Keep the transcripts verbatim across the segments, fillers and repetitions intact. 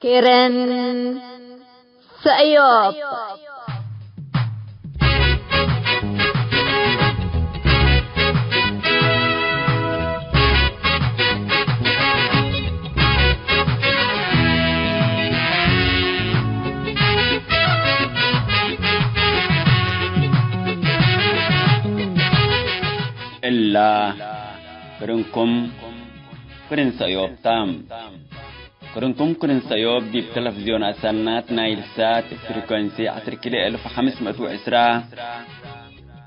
ኬረን ሰእዮብ። እላ ክርንኩም ክርን ሰእዮብ ተ። ክርንኩም ክርን ሰእዮብ ዲብ ተለፍዝዮን አሰናት ናይል ሳት ፍሪኮንሲ ዐስር ኪሎ እልፍ ወሐምስ ምእት ወዕስራ፣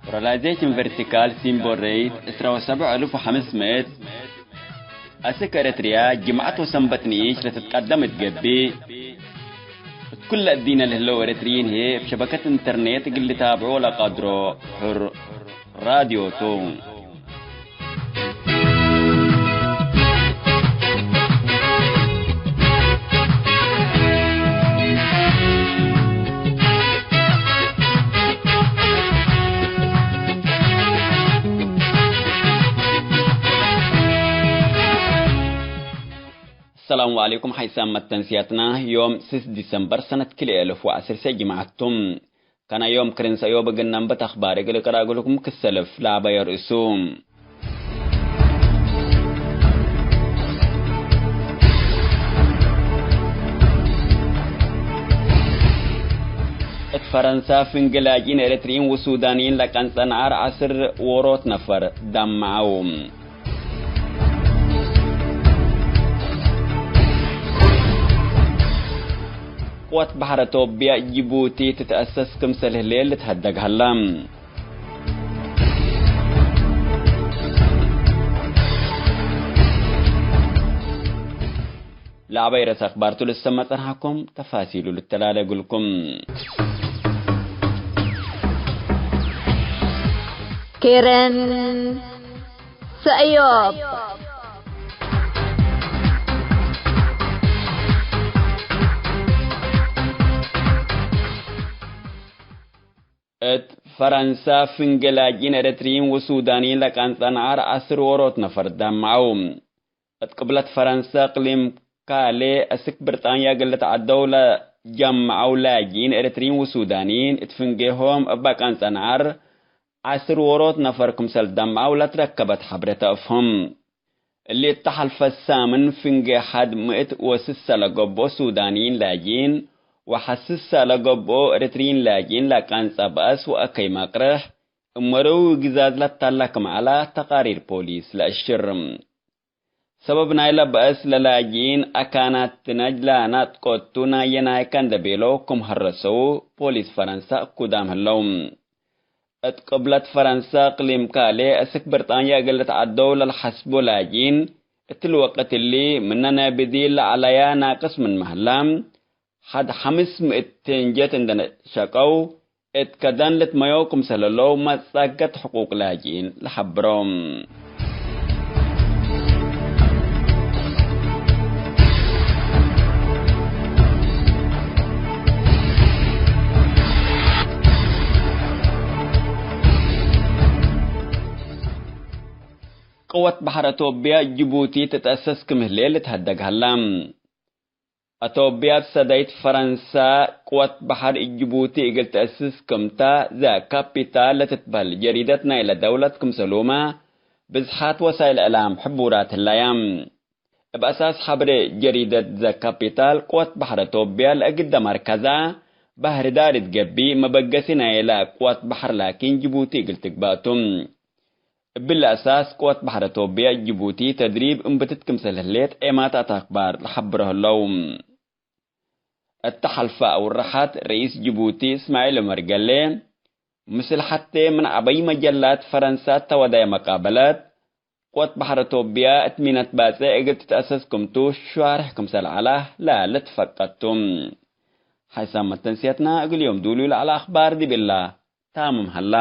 ፖላራይዜሽን ቨርቲካል ሲምቦል ሬት ዕስራ ወሰብዕ እልፍ ወሐምስ ምእት፣ አስክ ኤረትርያ ጅምዐት ወሰንበት ንኢሽ ለትትቀደም እት ገብእ፣ እት ኩለ እዲነ ለህለው ኤረትርዪን ህዬ እብ ሸበከት ኢንተርኔት እግል ልታብዖ ለቀድሮ ሕር ራድዮ ቱ። ሰላሙ ዐለይኩም። ሐይሳም መተንስያትና ዮም ስስ ዲሰምበር ሰነት ክልኤ እልፍ ወዐስር ሴ ጅምዐት ቱ። ከነ ዮም ክርን ሰእዮብ እግል ነንብት አኽባር እግል እቅረእ እግልኩም ክሰልፍ ለአበዮ ርእሱ። እት ፈረንሳ ፍንጌ ላጅኢን ኤረትርዪን ወሱዳንይን ለቀንጸ ነዓር ዐስር ዎሮት ነፈር ደመዐው። ቅወት በሐር አቶብያ ጅቡቲ ትትአሰስ ክምሰል ህሌት ልትሀደግ ሀለ። ለአበይ ረአስ አክባርቱ ልሰመ ጸንሐኩም፣ ተፋሲሉ ልተላለ እግልኩም። ኬረን ሰእዮብ። እት ፈረንሳ ፍንጌ ላጅኢን ኤረትርዪን ወሱዳንይን ለቀንጸ ነዓር ዐስር ዎሮት ነፈር ደመዐው። እት ቅብለት ፈረንሰ እቅሊም ካሌ አስክ ብርጣንያ እግል ልትዐደው ለጀመዐው ላጅኢን ኤረትርዪን ወሱዳንይን እት ፍንጌሆም እበ ቀንጸ ነዓር ዐስር ዎሮት ነፈር ክምሰል ደምዐው ለትረከበት ሐብሬ ተአፍህም። እሊ እተ ሐልፈ ሳምን ፍንጌ ሐድ ምእት ወስሰ ለገብኦ ሱዳንይን ላጅኢን ወሐስሰ ለገብኦ ኤረትርዪን ላጅኢን ለቀንጸ በአስ ወአከይ መቅርሕ እመረዊ ግዛዝ ለታላ ክም ዐለ ተቃሪር ፖሊስ ለአሽር። ሰበብ ናይለ በአስ ለላጅኢን አካናት ትነጅ ለናጥቆቱ ናየ ናይከ እንደ ቤለው ክም ሀረሰው ፖሊስ ፈረንሳ እኩዳም ህለው። እት ቅብለት ፈረንሳ እቅሊም ካሌ እስክ ብርጣንያ እግል ልትዐደው ለልሐስቦ ላጅኢን፣ እትሊ ወቅት እሊ ምነ ናይ ብዲል ለዐለያ ናቅስ ምንመ ህላ፣ ሐድ ሐምስ ምእት ቴንጀት እንደ ሸቀው፣ እት ከደን ልትመየው ክምሰል ህለው መጸገት ሕቁቅ ላጅኢን ለሐብሮ። ቅወት በሐር አቶብያ ጅቡቲ ትትአሰስ ክም ህሌት ልትሀደግ ሀላ። አቶብያ እት ሰደይት ፈረንሳ ቅወት በሐር እት ጅቡቲ እግል ተአስስ ክምተ ዘ ካፒታል ለትትበህል ጀሪደት ናይለ ደውለት ክምሰሉመ ብዝሓት ወሳይል እዕላም ሕቡራት ህለያ። እብ አሳስ ሐብሬ ጀሪደት ዘ ካፒታል ቅወት በሐር አቶብያ ለእግደ መርከዛ ባህር ዳር እት ገብእ መበገሲ ናይለ ቅወት በሐር ላኪን ጅቡቲ እግል ትግበእ ቱ። እብሊ አሳስ ቅወት በሐር አቶብያ ጅቡቲ ተድሪብ እንብትት ክምሰል ህሌት ዔማታት አክባር ለሐብሮ ህለው። እተ ሐልፈ አውርሐት ርኢስ ጅቡቲ እስማዒል ዑመር ገሌ፣ ምስል ሐቴ ምን ዐበይ መጀላት ፈረንሳ ተወደየ መቃበለት፣ ቅወት በሐር አቶብያ እት ሚነት ባጽዕ እግል ትትአሰስ ክምቱ ሸዋርሕ ክምሰል ዐለ ለልትፈቀድ ቱ። ሓይሳም መተንስየትና እግል ዮም ዱሉይ ለዐለ አክባር ዲብ እላ። ታምም ሀላ።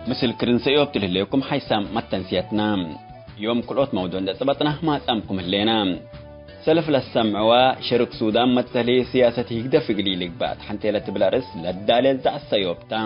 ምስል ክርን ሰእዮብ ትልህሌኩም ሓይሳም መተንስየትና። ዮም ክልኦት መውዱዕ እንዴ ጸበጥና ማጻምኩም ህሌና። ሰልፍ ለሰምዕዋ፣ ሸርክ ሱዳን መትሰሊ ስያሰት ህግደፍ እግል ኢልግባእ ተሐንቴ ለትብል አርእስ ለዳሌ ዘዐት ሰእዮብ ታ።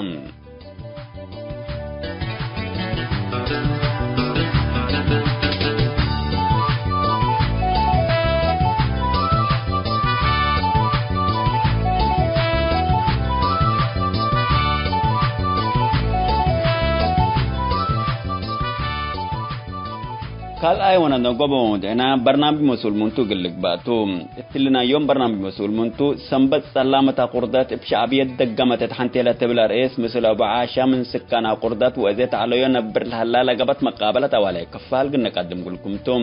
ካልኣይ ወነደንጎበ ወመውድዕና በርናምጅ መስኡል ምንቱ እግል ልግባእ ቱ። እትሊ ናይ ዮም በርናምጅ መስኡል ምንቱ፣ ሰንበት ጸላመት አቁርደት እብ ሸዕብየት ደገመት እት ሐንቴ ለትብል አርእስ ምስል አቡ ዓሻ ምን ስካን አቁርደት ወእዜ ተዐለዮ ነብር ለሀላ ለገብአት መቃበለት አዋላይ ክፋል እግል ነቀድም እግልኩም ቱ።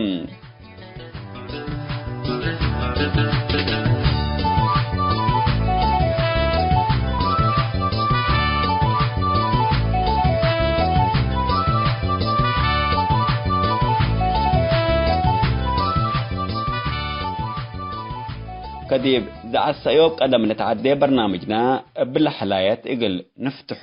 ከዲብ ዘዐት ሰእዮብ ቀደም ንትዐዴ በርናምጅና እብ ለሐላየት እግል ንፍትሑ።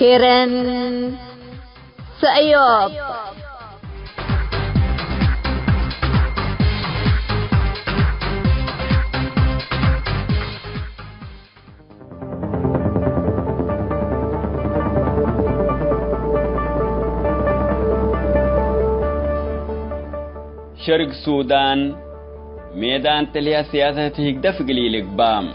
ኬረን ሰእዮብ። ሸርግ ሱዳን፣ ሜዳን ተልህያ ስያሰት ህግደፍ እግል ኢልግባእ።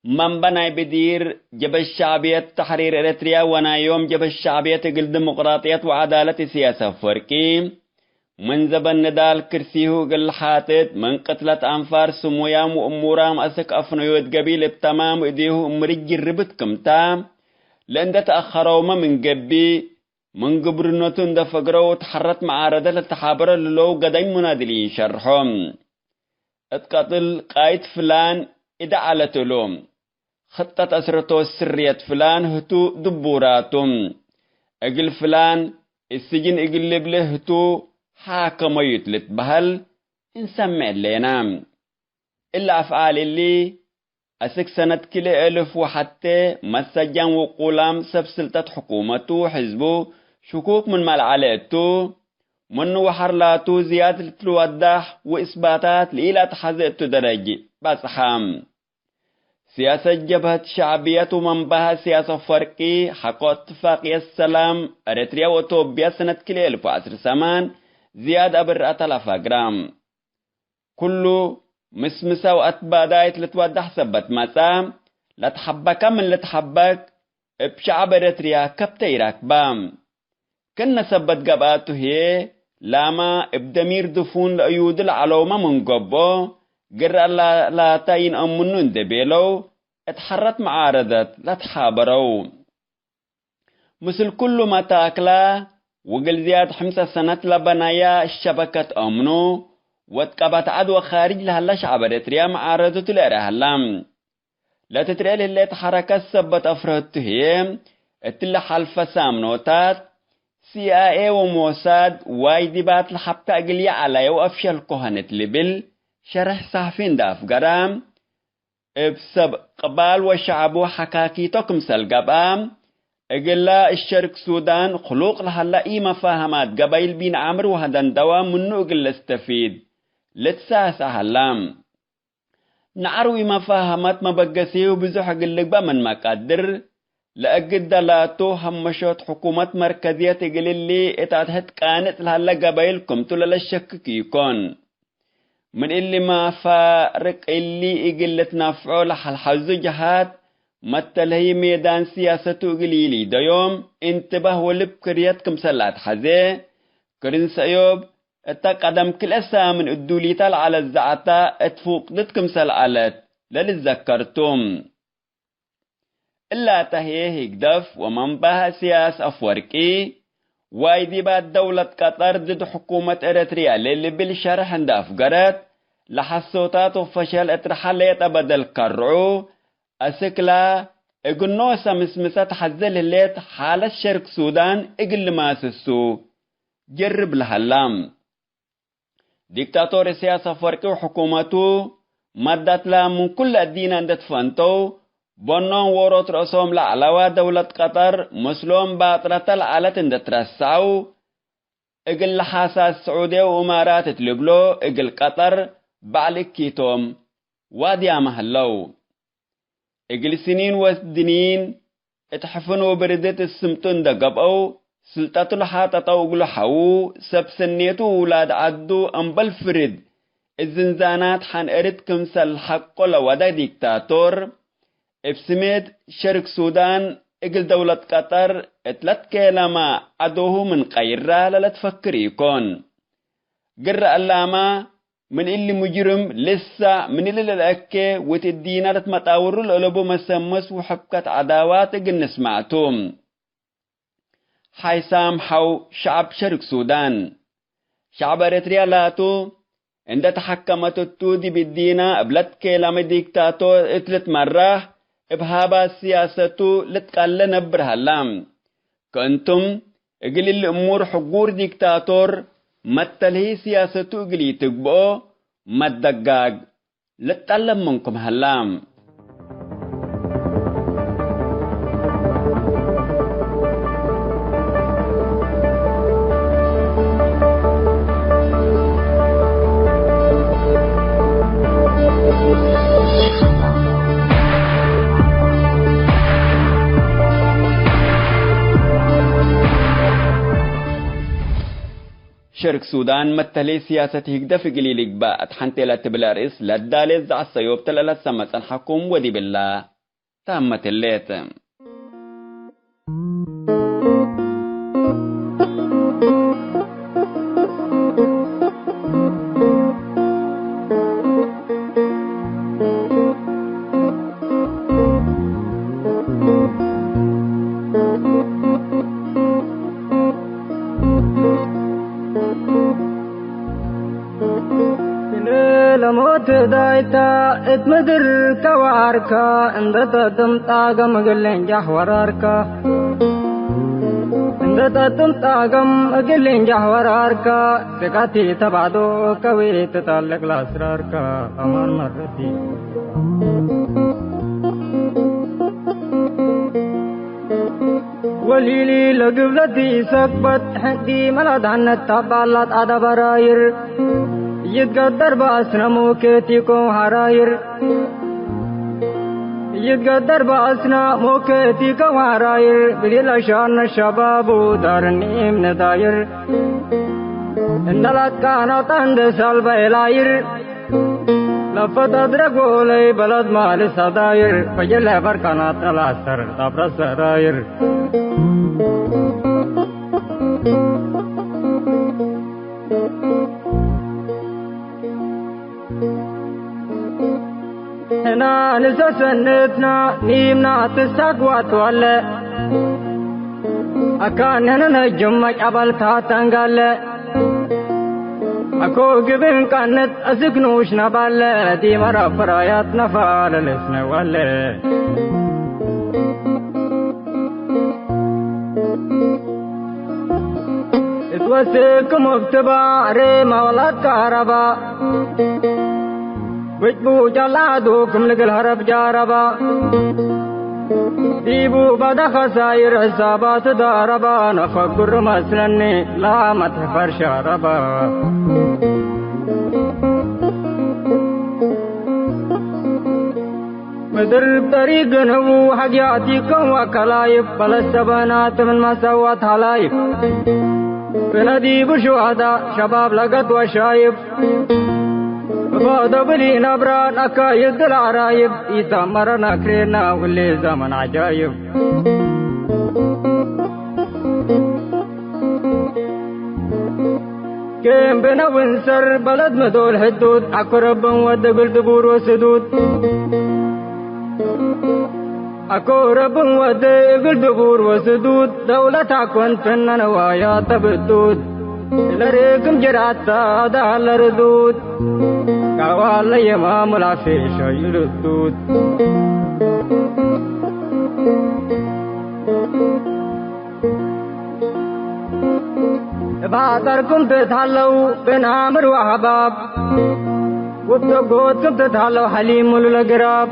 መንበ ናይ ብዲር ጀበህት ሸዕብየት ተሕሪር ኤረትርያ ወናይ ዮም ጀበህት ሸዕብየት እግል ዲሞቅራጥየት ወዐዳለት ኢሰያስ አፈወርቂ፣ ምን ዘበን ንዳል ክርሲሁ እግል ለሓጥጥ፣ ምን ቅትለት አንፋር ስሙያም ወእሙራም አስክ አፍነዮት ገቢል እብ ተማም እዴሁ እምርጅ ጅርብት ክምታ፣ ለእንደ ተአኸረውመ ምን ገብእ፣ ምን ግብርነቱ እንደ ፈግረው ተሐረት መዓረደት ለተሓበረ ልለው ገዳይም ሙናድሊን ሸርሖ። እት ቀጥል ቃይድ ፍላን እደ ዐለት እሉ። ክጠት አስረቶ ስርየት ፍላን ህቱ ድቡራቱ። እግል ፍላን እስጅን እግል ልብሌ ህቱ ሓከመዩት ልትበሀል እንሰምዕ እሌና። እሊ አፍዓል እሊ፣ አስክ ሰነት ክልኤ እልፍ ወሐቴ መሰጃን ወቁላም ሰብ ስልጠት ሕኩመቱ ወሕዝቡ ሽኩክ ምንመ ለዐለ እቱ፣ ምኑ ወሐር ላቱ ዝያድ ልትወዳሕ ወእስባታት ለኢለአትሐዜ እቱ ደረጅ በጽሐ። ስያሰት ጀብሀት ሸዕብየት ወመንበሀ ስያስ አፈወርቂ ሐቆ እትፋቅየት ሰላም ኤረትርያ ወእቶብያ ሰነት ክልኤ እልፍ ወዐስር ሰማን ዝያድ አብርአተ ለፈግራ። ኩሉ ምስምሰ ወአትባዳይት ልትወዳሕ ሰበት መጽአ፣ ለትሐበከ ምን ልትሐበክ እብ ሸዐብ ኤረትርያ ከብተ ኢረክበ። ክእነ ሰበት ገብአቱ ህዬ፣ ላመ እብ ደሚር ድፉን ለእዩዱ ለዐለውመ ምን ገብኦ፣ ግረ ላ-፣ ላተ ኢነአምኑ እንዴ ቤለው፣ እት ሐረት መዓረደት ለትሓበረው። ምስል ኩሉ መታክላ፣ ወእግል ዝያድ ሕምሰ ሰነት ለበናያ ሸበከት አምኑ፣ ወእት ቀበት ዐድ ወካርጅ ለሀለ ሸዐብ ኤረትርያ መዓረደቱ ለእረ ሀላ። ለትትርኤ ለህሌት ሐረከት ሰበት አፍረህቱ ህዬ፣ እትለ ሐልፈ ሳምኖታት፣ ሲ አይ ኤ ወሞሳድ ዋይ ዲባት ለሐብከ እግል ይዐለየ ወአፍሸልኮ ሀነት ልብል ሸርሕ ሰሐፊ እንደ አፍገረ፣ እብ ሰብ ቅባል ወሸዐቡ ሐካኪቶ ክምሰል ገብአ፣ እግለ እሸርክ ሱዳን ክሉቅ ለሀለ ኢመፋሀማት ገባይል ቢን ዓምር ወሀደንደዋ ምኑ እግል ለስተፊድ ልትሳሰ ሀላ። ነዐር ወኢመፋሀማት መበገሲሁ ብዙሕ እግል ልግበእ ምን መቃድር፣ ለእግደ ላቱ ሀመሾት ሕኩመት መርከዝየት እግል እሊ እት አድሕድ ቃንጽ ለሀለ ገባይል ክምቱ ለለሸክክ ኢኮን። ምን እሊ መፋርቅ እሊ እግል ልትናፍዖ ለሐልሐዙ ጀሃት መተልህይ ሜዳን ስያሰቱ እግል ኢሊደዮም እንትባህ ወልብ ክርየት ክምሰል ለአትሐዜ፣ ክርን ሰእዮብ እተ ቀደም ክልኤ ሳምን እዱሊተ ለዐለት ዘዐተ እት ፉቅድት ክምሰል ዐለት ለልዘከር ቱ። እላተ ህዬ ህግደፍ ወመንበሀ እስያስ አፍወርቂ፣ ዋይ ዲባት ደውለት ቀጠር ድድ ሕኩመት ኤረትርያ ለልብል ሸርሕ እንደ አፍገረት፣ ለሐሶታት ወፈሸል እት ረሐ ሌጠ በደል ከርዑ፣ አስክላ እግል ኖሰ ምስምሰ ተሐዜ ለህሌት ሓለት ሸርክ ሱዳን እግል ልማስሱ ጀርብ ለሀላ። ዲክታቶር እስያስ አፈወርቂ ወሕኩመቱ፣ መዳትላ ምን ኩለ እዲነ እንዴ ትፈንተው፣ በኖም ዎሮት ረአሶም ለዐለዋ ደውለት ቀጠር፣ ምስሎም ባጥረተ ለዐለት እንዴ ትረሰዐው፣ እግል ለሓሳስ ስዑድየ ወእማራት እት ልብሎ እግል ቀጠር በዐል እኪቶም ዋድያመ ህለው። እግል ስኒን ወስድኒን እት ሕፍን ወብርድት እት ስምጡ እንደ ገብአው፣ ስልጠቱ ለሓጠጠው እግሉ ሐዉ፣ ሰብ ሰኔቱ ውላድ ዐዱ እምበል ፍርድ እት ዝንዛናት ሐንእርት ክምሰል ሐቆ ለወደ ዲክታቶር፣ እብ ስሜት ሸርክ ሱዳን እግል ደውለት ቀጠር እት ለትኬለመ ዐዶሁ ምን ቀይራ ለለትፈክር ኢኮን። ግረ አላመ ምን እሊ ሙጅርም ልሰዕ ምን እሊ ለልአኬ ወእት እዲነ ለትመጣውሩ ለአለቡ መሰመስ ወሕብከት ዐዳዋት እግል ንስማዕ ቱ። ሓይሳም ሐው ሸዐብ ሸርክ ሱዳን። ሸዐብ ኤረትርያ ላቱ እንዴ ተሐከመት እቱ ዲብ እዲነ እብ ለትኬለመ ዲክታቶር እት ልትመራሕ እብ ሃባት ስያሰቱ ልትቀሌ ነብር ሀላ። ከእንቱም እግል እሊ እሙር ሕጉር ዲክታቶር መተልሂ ስያሰቱ እግል ኢትግብኦ መደጋግ ልጠለብ ምንኩም ሀላ። ሸርክ ሱዳን መተሌ ስያሰት ህግደፍ እግል ኢልግባእ እት ሐንቴ ለትብል አርእስ ለዳሌት ዘዐሰዮብተ ለለትሰመ ጸንሐኩም ወዲብላ ታመት ህሌት። ለሞት ዳይታ እት ምድር ከዋርካ፣ እንደ ተትም ጣገም እግል እንጃሕ ወራርካ፣ እንደ ተትም ጣገም እግል እንጃሕ ወራርካ፣ ስቃቲ ተባዶ ከዊ ትጠልቅ ለአስራርካ፣ አማን መረቲ። ወሊሊ ለግብለት ኢሰክበት፣ ሕንዲ መላድሐነት ታባላት አደበራይር። ይትገደር በአስነ ሞኬቲኮ ሐራይር። ይትገደር በአስነ ሞኬቲኮ ሐራይር። ብሊለ ሻነ ሸባቡ ዳርኒም ነዳይር። እነ ላትቃናጣ እንደ ሳልባ ኤላይር። ለፈት አድረግ ወለይ በለድ ማል ሰዳይር፣ ፈጅለ በርቀናት ነላሰር ጠብረ ሰዳይር። ሕና ንሰሰነትና ኒምና ትሳግዋት ዋለ፣ አካነነ ነጅም መጫበልታ ተንጋለ። አኮ ግብን ቀንት አስክ ንኡሽ ነባለ፣ ዲመ ረፍራያት ነፋለልስነ ዋለ። እት ወስክም እብ ትባሬ መወላድከ አረባ፣ ብጭቡ ጨላዱ ክም ልግል ሀረብ ጃረባ። ዲቡ በደ ኸሳይር ሕሳባት ዳረባ፣ ነፈግር መስለኒ ላመት ፈርሻረባ። ምድር ጠሪቅ ግንቡ ሐግያቲከም ወከላይብ፣ በለሰበናት ምን መሰዋት ሐላይብ። ብነ ዲቡ ሹሃዳ ሸባብ ለገት ወሻይብ። እባዶ ብሊ ነብራን አካይድ ለአራይብ፣ ኢተአመረን አክሬና ውሌ ዘመን ዐጃይብ። ኬም ብነ ውንሰር በለድ ምዶል ሕዱድ፣ አኮ ረብን ወድ እግል ድቡር ወስዱድ። አኮ ረብን ወድ እግል ድቡር ወስዱድ፣ ደውለት አኮን ፍነ ነዋያ ተብዱድ። ለሬክም ጅራታ ዳለ ርዱድ፣ ካዋለ የማሙላ ፌሻ ይርዱድ። እብ ሐጠርኩም ትትሀለው ብን አምር ወሐባብ፣ ውብ ተጎትኩም ትትሀለው ሐሊም ሙሉ ለግራብ፣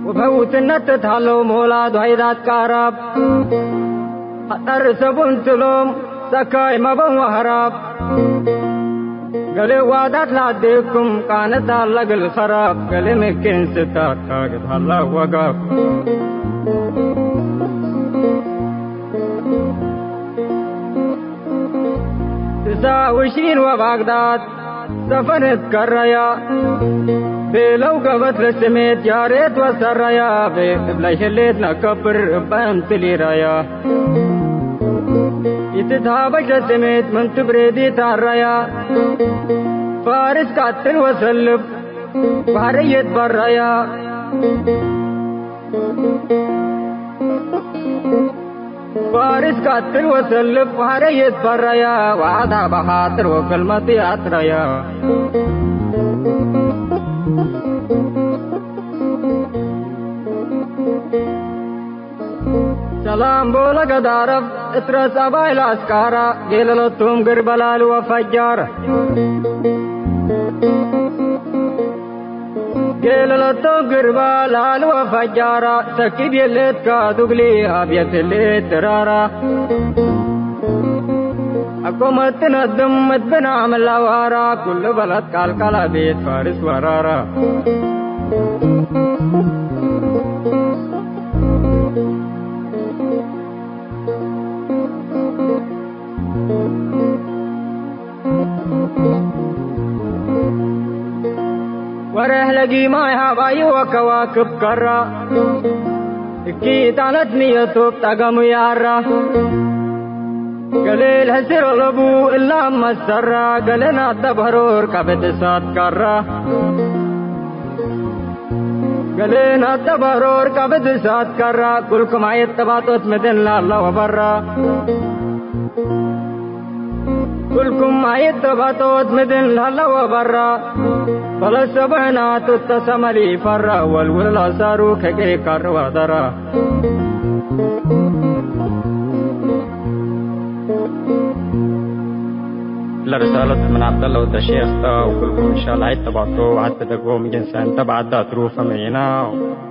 ውብ ሐውትነት ትትሀለው ሞላድ ወሀይዳት ቃራብ። ሐጠር ሰቡን ትሎም ሰካይ መበን ወሀራብ፣ ገሌ ዋዳት ለአዴኩም ቃነት አለ እግል ኸራብ፣ ገሌ ምክን ስታት ካግት ሀላ ወጋብ። ትስዓ ወዕሽሪን ወባግዳድ ሰፈን እትከረያ፣ ቤለው ገበት ለስሜት ያሬት ወሰረያ፣ ቤ እብለ ሸሌት ነከብር እበ እምትሊረያ። ኢትትሃበሽ ለስሜት ምን ትብሬዲ ታረያ፣ ፋርስ ቀትል ወሰልብ ባህርየት በረያ። ፋርስ ቀትል ወሰልብ ባህርየት በረያ፣ ዋዳ በኻጥር ወክልመት ያጥረያ። ሰላም ቦለ ገዳረፍ እትረስ አባይ ለአስካራ፣ ጌለለቶም ግርበ ላሊ ወፈጃር። ጌለለቶም ግርበ ላሊ ወፈጃራ፣ ተኪብ የሌትካ ዱግሊ አብየት ህሌት ድራራ። አቆመት ትነድም እት ብናም ለአዋራ፣ ኩሉ በለት ቃልቃላ ቤት ፋርስ ወራራ። ወሬሕ ለጊማይ ሀባዩ ወከዋክብ ከራ፣ እኪ ጣለት ንየቱ ጠገሙ ያራ። ገሌ ለሕስር ለቡ እላ መሰራ፣ ገሌ ናተ በህሮር ከብድ እሳት ከራ። ገሌ ናተ በህሮር ከብድ እሳት ከራ፣ ኩልኩም አየት ጠባጦት ምድን ላላ ወበራ። ኩልኩም አየት ጠባጦት ምድን ላላ ወበራ። ፈለሰበናቱ ተሰመሊ ፈራ፣ ወልውል ላሳሩ ከቄ ካር ወደራ። ለርሳለት ምን ዐብደለ ወደ ሼክ ተ፣ ወኩልኩም እንሻላ ዐይድ ተባቶ ወዐድ ተደጎ ምን ጅንሰ እንተ በዐዳ ትሩፈ መይና።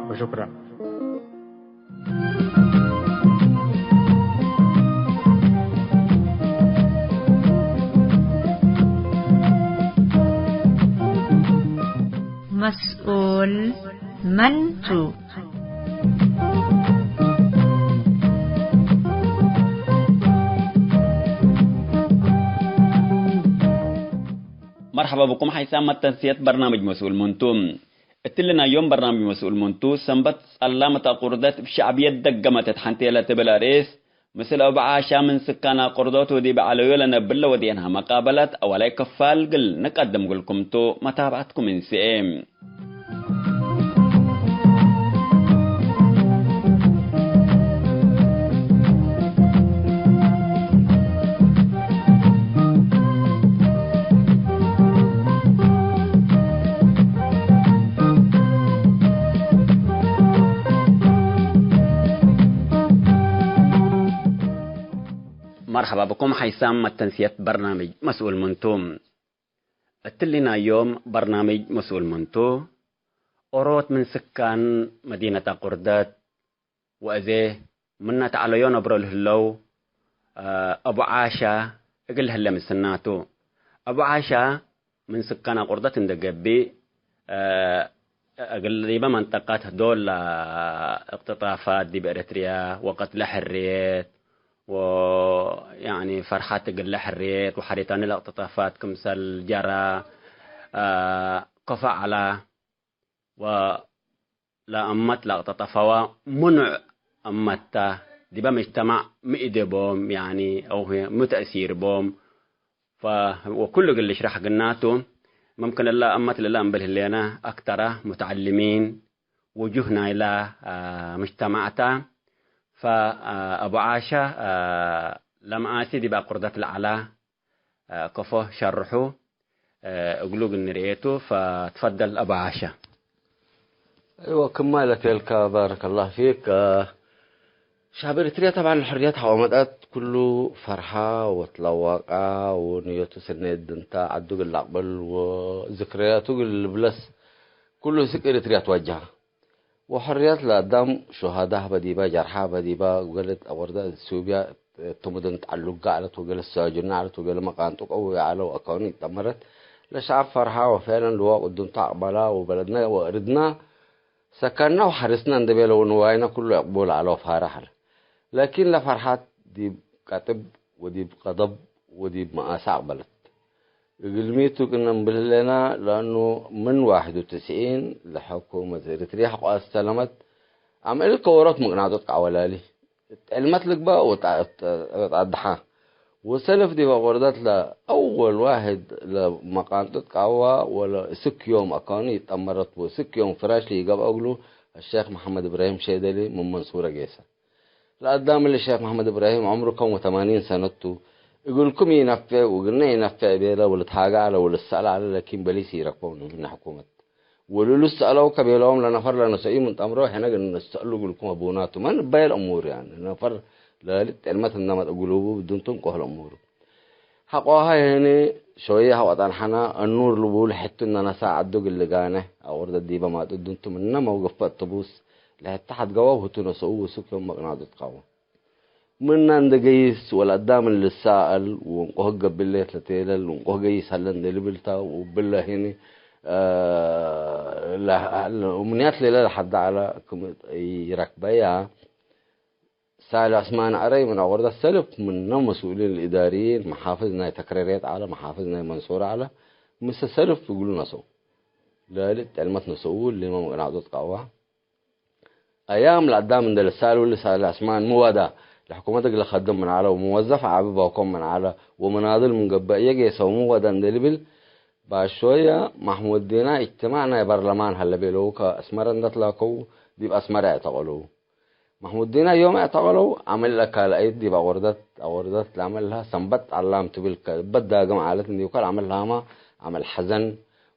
ወሹክረን። መስኡል መን ቱ? መርሐባ ብኩም ሐይሳም መተንስየት በርናምጅ መስኡል መን ቱ። እትሊ ናይ ዮም በርናምጅ መስኡል መን ቱ፣ ሰንበት ጸላመት አቁርደት እብ ሸዕብየት ደገመት እት ሐንቴ ለትብል አርእስ፣ ምስል አቡ ዓሻ ምን ስካን አቁርደቱ ዲብ ዐለዮ ለነብለ ወዴንሃ መቃበለት አወላይ ክፋል እግል ንቀድም እግልኩም ቱ፣ መታብዐትኩም እንስኤ። መርሐባ ብኩም ሐይሳም መተንስየት በርናምጅ መስኡል መን ቱ። እትሊ ናይ ዮም በርናምጅ መስኡል መን ቱ፣ ኦሮት ምን ስካን መዲነት አቁርደት ወአዜ ምነ ተዐለዮ ነብሮ ለህለው፣ አ፣ አቡ ዓሻ እግል ለህለ ምስናቱ። አቡ ዓሻ ምን ስካን አቁርደት እንደ ገብእ፣ አ፣ እግል ዲበ መንጠቀት ዶል እቅትጣፋት ዲብ ኤረትርያ ወቀትለ ሕርየት ወ-፣ ያኒ ፈርሐት እግለ ሕርየት ወሐሬታኒ ለእቅትጣፋት ክምሰል ጀራ፣ አ፣ ከፎ ዐላ። ወ- ለአመት ለአቅጠጠፈወ ምኑዕ አመት ተ፣ ዲበ ምጅተማዕ ሚ እዴ ቦም፣ ያኒ፣ አው ህዬ ሚ ተእሲር ቦም፣ ፈ-፣ ወኩሉ እግል ልሽረሕ ግናቱ። መምክን እለ አመት ለእለ እምብል ህሌነ፣ አክተረ ሙተዐልሚን ውጁህ ናይለ፣ አ፣ ምጅተማዕ ተ። ፈ-፣ አ፣ አቡ ዓሸ፣ አ፣ ለመኣሲ ዲበ አቁርደት ለዐለ፣ አ፣ ከፎ ሸርሑ፣ አ፣ እግሉ እግል ንርኤቱ፣ ፈትፈደል አቡ ዓሸ። አይወ፣ ክማ ኢለቴልከ፣ ባረከላህ ፊክ። አ፣ ሻብ ኤሪትርያ ጠብዐን ለሕርየት ሐቆ መጽአት፣ ኩሉ ፈርሐ ወትለወቀ፣ ወንየቱ ስኔት ድንተ፣ ዐዱ እግል ለአቅብል ወዝክረያቱ እግል ልብለስ፣ ኩሉ እስክ ኤሪትርያ ትወጀሀ። ወሕርየት ለአዳም ሹሃዳ ሀበ ዲበ፣ ጀርሐ ሀበ ዲበ፣ ገሌ ወርደ እት ሱብያ እቱ ምድን ተዐሉገ ዐለት ወገሌ ሰጅነ ዐለት ወገሌ መቃንጡ ቀውየ ዐለ ወአካኑ ኢጠመረት። ለሸዐብ ፈርሐ ወፌለን ልዋቅ እዱንተ አቅበላ ወበለድነ ወእርድነ ሰከነ ወሐሪስነ እንዴ ቤለ ወንዋይነ ኩሉ ዕቅቡል ዐለ ወፋርሕ ዐለ። ላኪን ለፈርሐት ዲብ ቀጥብ ወዲብ ቀደብ ወዲብ መኣሰ አቅበለት። እግልሚ ቱ ክእነ እንብል ህሌና፣ ለአኑ ምን ዋሕድ ወትስዒን ለሐኩመት ኤሪትርያ ሐቆ አስተለመት፣ አምዕል ከወሮት ምቅናጦት ቀዐወላሊ፣ እት ዕልመት ልግበእ ወጣ-፣ ወጣድሐ። ወሰልፍ ዲብ አቆርደት ለአወል ዋሕድ ለመቃንጦት ቀዐዋ ወለእስክ ዮም አካኑ ኢጠመረት ወእስክ ዮም ፍራሽ ለኢገብአ እግሉ አሸይኽ መሐመድ እብራሂም ሼደሊ ምን መንሱረ ጌሰ። ለአዳም እሊ ሼክ መሐመድ እብራሂም ዐምሩ ከም ወተማኒን ሰነት ቱ፣ እግልኩም ኢነፌዕ ወእግልነ ኢነፌዕ ቤለ ወልትሃገ ዐለ ወልትሰአል ዐለ፣ ላኪን በሊስ ኢረክቦም ምነ ሕኩመት። ወልልትሰአለው ከቤለዎም ለነፈር ለነሰእዩ ምን ጠምሮ፣ ሕነ እግል ንሰአሉ እግልኩም አቡና ቱ፣ መን እባይ ለእሙር ያኒ፣ ነፈር ለልጥ ዕልመት እንደ መጠ ግሉቡ ብድንቱም ቆህለ እሙሩ። ሐቆሃ የህኒ ሾየ ሐቆ ጠንሐና፣ እኑር ልቡል ሕቱ እንደ ነሳ ዐዱ ግልጋነ፣ አወርደ ዲበ ማጡ ድንቱም እነ መውገፈ እተቡስ ለሕተ ሐድገወው ህቱ ነሰኡ ወሱክ ዮም መቅናጡ ትቃወም። ምና እንደ ገይስ ወለአዳም ልሳአል ወእንቆህ ገብሌት ለቴለል ወእንቆህ ገይስ ሀለ እንደ ልብልታ ወብለ ህኒ፣ አ፣ ለ-፣ እምንያት ሌለ ለሐዳ ዐለ ክም ይረክበያ። ሳሊ ዑስማን አረይ ምን አወርደ ሰልፍ ምነ መስኡሊን ልእዳርይን መሓፍዝ ናይ ተክረሬት ዐለ፣ መሓፍዝ ናይ መንሱር ዐለ፣ ምሰ ሰልፍ እግሉ ነሰው። ለልጥ ዕልመት ነሰኡ ሊመ መቅናጡ ትቃዋ። አያም ለአዳም እንደ ልሳሉ ልሳሊ ዑስማን ሚ ወዳ፣ ለሕኩመት እግለ ከድም ምን ዐለ ወመወዘፍ ዐቢ ባኮም ምን ዐለ ወመናድል ምን ገብአ እየ ጌሰው ሚ ወዳ እንደ ልብል፣ ባሾየ ማሕሙድ ዲና እጅትማዕ ናይ በርለማን ሀለ ቤለው ከአስመረ እንደ ትላከው ዲብ አስመረ አዕተቀለው። ማሕሙድ ዲና ዮም አዕተቀለው፣ አምዕል ለካልአይት ዲብ አወርደት፣ አወርደት ለአምዕል ለሀ ሰንበት ዐላም ትብል ከ-፣ እበት ዳግም ዐለት እንዲብከ ለአምዕል ለሀማ አምዕል ሐዘን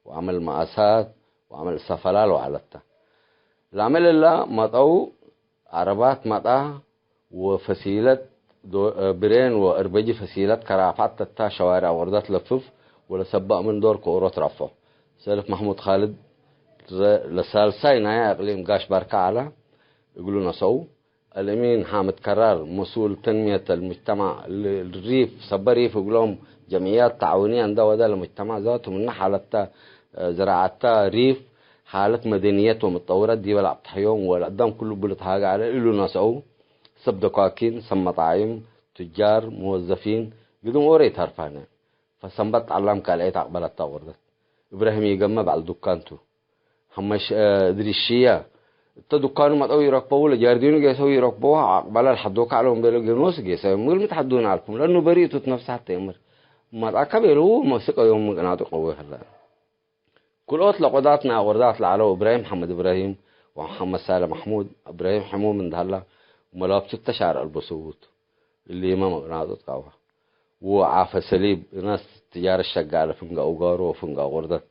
ወአምዕል መአሳት ወአምዕል ሰፈላል ወዐለት ተ። ለአምዕል እላ መጠው አረባት መጣ ወፈሲለት ዶ-፣ ብሬን ወእርበጂ ፈሲለት ከራፋት ተታ ሸዋሪ አወርደት ለፍፍ ወለሰበእ ምን ዶር ከኦሮ ትረፎ። ሰልፍ ማሕሙድ ካልድ ረ-፣ ለሳልሳይ ናየ አቅሊም ጋሽ ባርካ ዐለ እግሉ ነሰኡ። አልእሚን ሓምድ ከራር መስኡል ተንምየት አልሙጅተማዕ ል-፣ ሪፍ ሰበ ሪፍ እግሎም ጀምዕያት ተዓውንየ እንደ ወደ ለሙጅተማዕ ዛቱ ምነ ሓለተ፣ እ፣ ዝራዐተ ሪፍ ሓለት መደንየት ወምጠውረት ዲበ ለአብተሐዮም ወለአዳም ኩሉ እቡ ልትሃገ ዐለ እሉ ነሰኡ። ሰብ ደኳኪን፣ ሰብ መጣዒም፣ ቱጃር፣ ሙወዘፊን፣ ግድም ኦሬ ተርፋነ። ፈሰንበት ዐላም ካልአይት አቅበለተ አወርደት። እብራሂም ኢገመ በዐል ዱካን ቱ። ሐመሽ፣ እ፣ እድሪስ ሽየ። እተ ዱካኑ መጠው ኢረክበው፣ ለጃርዲኑ ጌሰው ኢረክበው፣ አቅበለ ለሐዶከ ዐለው እምቤለ ጌኖስ ጌሰ፣ ምግል ሚ ተሐዱነ ዐልኩም፣ ለእኑ በሪእ ቱ ትነፍሰ ሐቴ እምር። መጣከ ቤለው፣ መስቀ ዮም ምቅናጡ ቀዌ ሀለ። ክልኦት ለቆዳት ናይ አወርዳት ለዐለው እብራሂም መሐመድ እብራሂም ወመሐመድ ሳልሕ መሕሙድ፣ እብራሂም ሕሙም እንደ ሀላ፣ መላብቱ እተ ሻር አልበሰውቱ። እሊመ መቅናጡ ትቃዋ። ወዓፈ ሰሊብ፣ እናስ ትጃረት ሸጋለ ፍንጋ ኡጋሮ ወፍንጋ ቁርደት።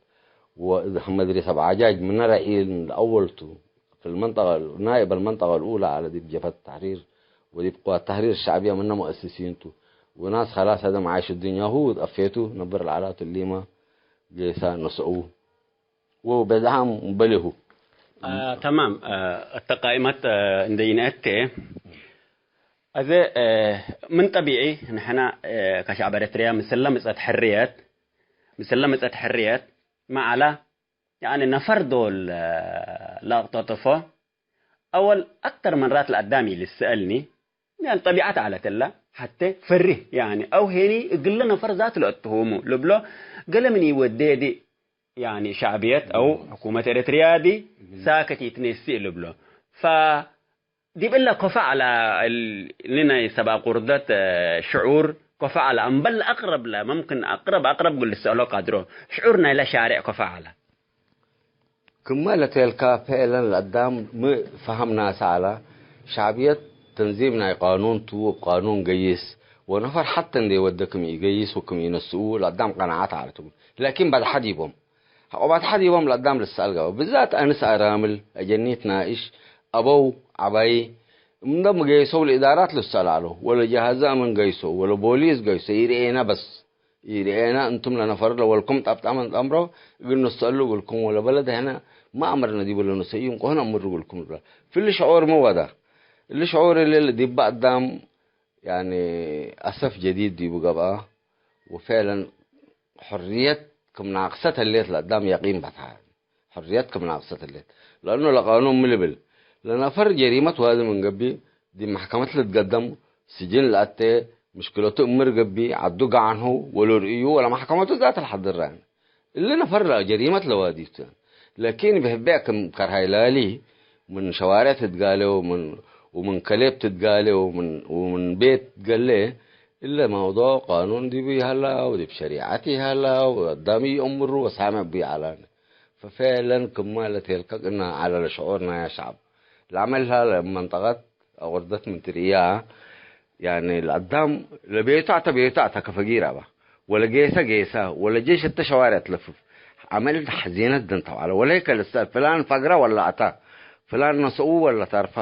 ወእዝ ሐመድ ሬስ አብ ዓጃጅ ምነ ረዒል ለአወልቱ። ፊልመንጠቀ፣ ናይብ አልመንጠቀ ልኡላ ዐለ ዲብ ጀብሀት ተሕሪር ወዲብ ቅዋት ተሕሪር ሸዕብየ ምነ ሙአስሲን ቱ። ወናስ ኸላስ ሀደ መዓሽ እድንያሁ ወጠፌቱ ነብር ለዐላቱ እሊመ ጌሰ ነስአው። ወበዝሓም በሌሁ። አ፣ ተማም፣ አ፣ እተ ቃይመት፣ አ፣ እንደ ይንአቴ፣ አዜ፣ አ፣ ምን ጠቢዒ ንሕና፣ አ፣ ከሸዕብ ኤረትርያ ምስለ ምጸት ሕርየት፣ ምስለ ምጸት ሕርየት መዓላ፣ ያኒ ነፈር ዶል፣ አ፣ ለአቅጠጥፎ፣ አወል አክተር መራት ለአዳም ኢልሰአልኒ፣ ያኒ ጠቢዐት ዐለት እላ፣ ሐቴ ፈሪህ፣ ያኒ አው ሄኒ እግለ ነፈር ዛት ለአትሁሙ ልብሎ፣ ገሌ ምን ኢወዴ ዲ፣ ያኒ ሸዕብየት አው ሕኩመት ኤረትርያ ዲ ሳክት ኢትኔስእ ልብሎ። ፈዲብ እለ ኮፈ ዐለ እል ናይ ሰብአ ቁርደት ሽዑር ኮፈ ዐለ። አምበል አቅረብ ለ፣ መምክን አቅረብ አቅረብ እግል ልሰአሎ ቃድሮ። ሽዑር ናይለ ሻሬዕ ኮፈ ዐለ። ክመ ለቴልካ፣ ፈዕለን ለአዳም ሚ ፈሀም ናሰ ዐለ፣ ሸዕብየት ተንዚም ናይ ቃኑን ቱ፣ ወእብ ቃኑን ገይስ፣ ወነፈር ሐተ እንዴ ወደ ክም ኢገይስ ወክም ኢነስኡ ለአዳም ቀናዐት ዐለት እግሉ። ላኪን ባድሐ ዲቦም። ሐቆ ባድሐ ዲቦም ለአዳም ልትሰአል ገብአ። ብዛት አንስ አራምል፣ አጀኒት ናእሽ፣ አበው፣ ዐባይ፣ እምደም ገይሰው ለእዳራት ልትሰአል ዐለው። ወለ ጀሃዘ አምን ገይሶ፣ ወለ ቦሊስ ገይሶ፣ ኢርኤነ በስ። ኢርኤነ እንቱም ለነፈር ለወልኩም ጠብጣም እንጠምሮ እግል ንሰአሉ እግልኩም ወለበለድ ሕነ ማ አመርነ ዲቡ ለንሰዩ እንቆህነ እምሩ እግልኩም ልብላ። ፍሊ ሸዑር ሚ ወዳ? እሊ ሸዑር እሊ ዲበ አዳም ያኒ አሰፍ ጀዲድ ዲቡ ገብአ። ወፌለን ሕርየት ክም ናቅሰት ህሌት ለአዳም የቂን በትሐ። ሕርየት ክም ናቅሰት ህሌት። ለእኑ ለቃኑን ሚ ልብል? ለነፈር ጀሪመት ዋዲ ምን ገብእ፣ ዲብ መሕከመት ልትገደም፣ ስጅን ለአቴ፣ ምሽክለቱ እምር ገብእ፣ ዐዱ ገዓንሁ ወለርእዩ ወለመሕከመቱ ዛተ ለሐድር ራን። እሊ ነፈር ለጀሪመት ለዋዲቱ። ላኪን ብሕቤዕ ክም ከርሃይ ላሊ፣ ምን ሸዋሬዕ ትትጋሌ ወምን፣ ወምን ከሌብ ትትጋሌ ወምን፣ ወምን ቤት ገሌ፣ እለ መውዱዕ ቃኑን ዲቡ ይሀላ፣ ወዲብ ሸሪዐት ይሀላ፣ ወአዳም ይአምሩ ወሳምዕ ቡ ይዐላነ። ፈፌለን ክመ ለቴልከ ቅነ ዐለ ለሸዑር ናያ ሸዐብ። ለዐመልሃ ለመንጠቀት አወርደት ምን ትርእያ፣ ያኒ ለአዳም ለቤቱ አተ ቤቱ አተ ከፈጊር አባ፣ ወለጌሰ ጌሰ፣ ወለጄሽ እተ ሸዋርዕ ትለፍፍ። ዐመል ሐዚነት ደንተው ዐለ። ወለይከ ልሰአል ፍላን ፈግረ ወላ አተ፣ ፍላን ነስኡ ወላ ተርፈ።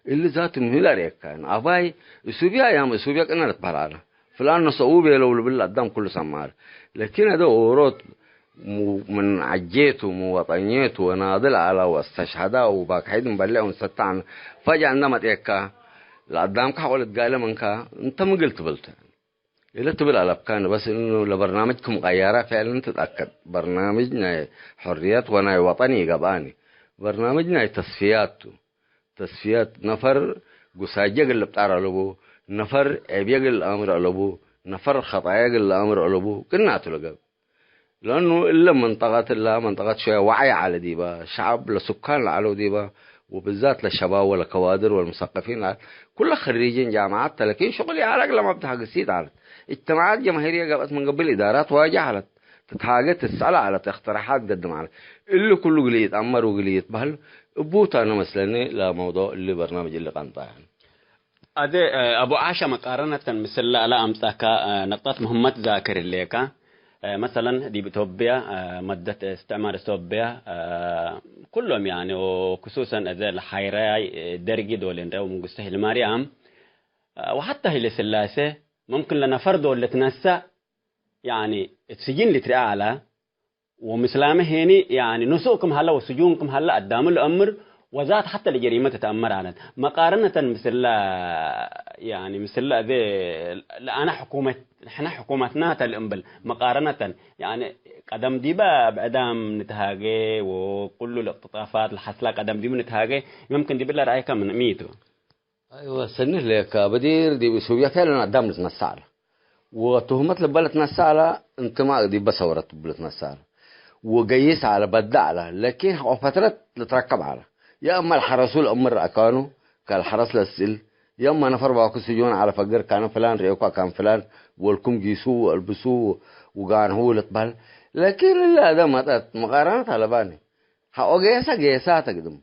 እሊ ዛቱ ምን ለአርኤካን፣ አባይ እሱብያ ያም እሱብያ ቅነ ልትበህል ዐለ። ፍላን ነሰኡ ቤለው ልብል አዳም ኩሉ ሰማር። ለኪን አደ ኦሮት ሙ-፣ ምን ዐጄቱ፣ ምን ወጠኝየቱ ወናድል ዐለ ወአስተሽሀዳ ወባክሒድ እንበሌ ወንሰተዐን። ፈጅአ እንደ መጤካ ለአዳምከ ሐቆ ልትጋለ ምንከ፣ እንተ ምግል ትብል ተ። እለ ትብል አለብካን፣ በስ እኑ ለበርናምጅ ክም ቀያራ ፊዕልን ትትአከድ። በርናምጅ ናይ ሕርየት ወናይ ወጠን ኢገብአኒ። በርናምጅ ናይ ተስፍያት ቱ። ተስፍየት ነፈር ጉሳጀ እግል ልብጣር አለቡ፣ ነፈር ዔብየ እግል ለአምር አለቡ፣ ነፈር ኸጣየ እግል ለአምር አለቡ፣ ቅናቱ ለገብእ። ለአኑ እለ መንጠቀት እላ መንጠቀት ሸወየ ወዐይ ዐለ ዲበ፣ ሸዐብ ለሱካን ለዐለው ዲበ፣ ወብዛት ለሸባብ ወለከዋድር ወለሙሰቀፊን ለዐለ፣ ኩለ ከሪጅን ጃምዓት ተ፣ ለኪን ሽቁል ይዐለ እግለ መብት ሐግሲት ዐለት። እጅትማዓት ጀማሂርየ ገብአት ምን ገብእ ለእዳራት ዋጅህ ዐለት። ትትሃጌ ትሰአል ዐለት፣ እቅትራሓት ገድም ዐለት። እሊ ኩሉ እግል ይትአመር ወእግል ይትበህል እቡ ተ። አነ መስለኒ ለመውዶዕ እሊ በርናምጅ እሊ ቀንጠ። አዜ፣ እ፣ አቡ ዓሻ መቃረነተን ምስል ለአለ አምጻካ፣ እ፣ ነቅጠት ምህመት ዛክር ህሌካ። እ፣ መሰለን ዲብ ኢትዮጵያ፣ እ፣ መደት እስትዕማር ኢትዮጵያ፣ እ፣ ኩሎም ያኒ ወክሱሰን አዜ ለሓይራይ፣ እ፣ ደርጊ ዶል እንረ ወመንግስቱ ሀይለማርያም፣ እ፣ ወሐታ ሀይለ ስላሴ ሙምክን ለነፈር ዶል ልትነሰእ ያኒ እት ስጅን ልትርአ ዐለ። ወምስላመ ሄኒ፣ ያኒ፣ ንሱእ ክም ሀለ ወስጁን ክም ሀለ አዳሙ ለአምር፣ ወዛት ሐተ ለጀሪመ ትትአመር ዐለት። መቃረነተን ምስለ፣ ያኒ፣ ምስለ አዜ ለአነ ሕኩመት፣ ሕነ ሕኩመትና ተ ልእምብል፣ መቃረነተን፣ ያኒ፣ ቀደም ዲበ ብዕዳም ንትሃጌ፣ ወኩሉ ልእቅትጣፋት ለሐስላ ቀደም ዲቡ ንትሃጌ፣ መምክን ዲብለ ረአይከ ምን ሚ ቱ? አይወ፣ ሰኒ ህሌከ በዲር ዲብ እሱብየ ፌዕለን አዳም ልትነሰእ ዐለ። ወትሁመት ልበ ልትነሰእ ዐለ፣ እንክማ ዲበ ሰውረት እብ ልትነሰእ ዐለ። ወገይስ ዐለ፣ በደ ዐለ። ለኪን ሐቆ ፈትረት ልትረከብ ዐለ። የአመ ለሐረሱ ለአምር አካኑ፣ ከልሐረስ ለስእል፣ የአመ ነፈር ባኩ ስጁን ዐለ ፈግር ካነ ፍላን ርኤኩ አካን ፍላን፣ ወልኩም ጊሱ ወአልብሱ ወጋንሑ ልትበህል። ለኪን እለ አደ መጠት መቃረነት አለባኒ። ሐቆ ጌሰ ጌሳተ ግድም።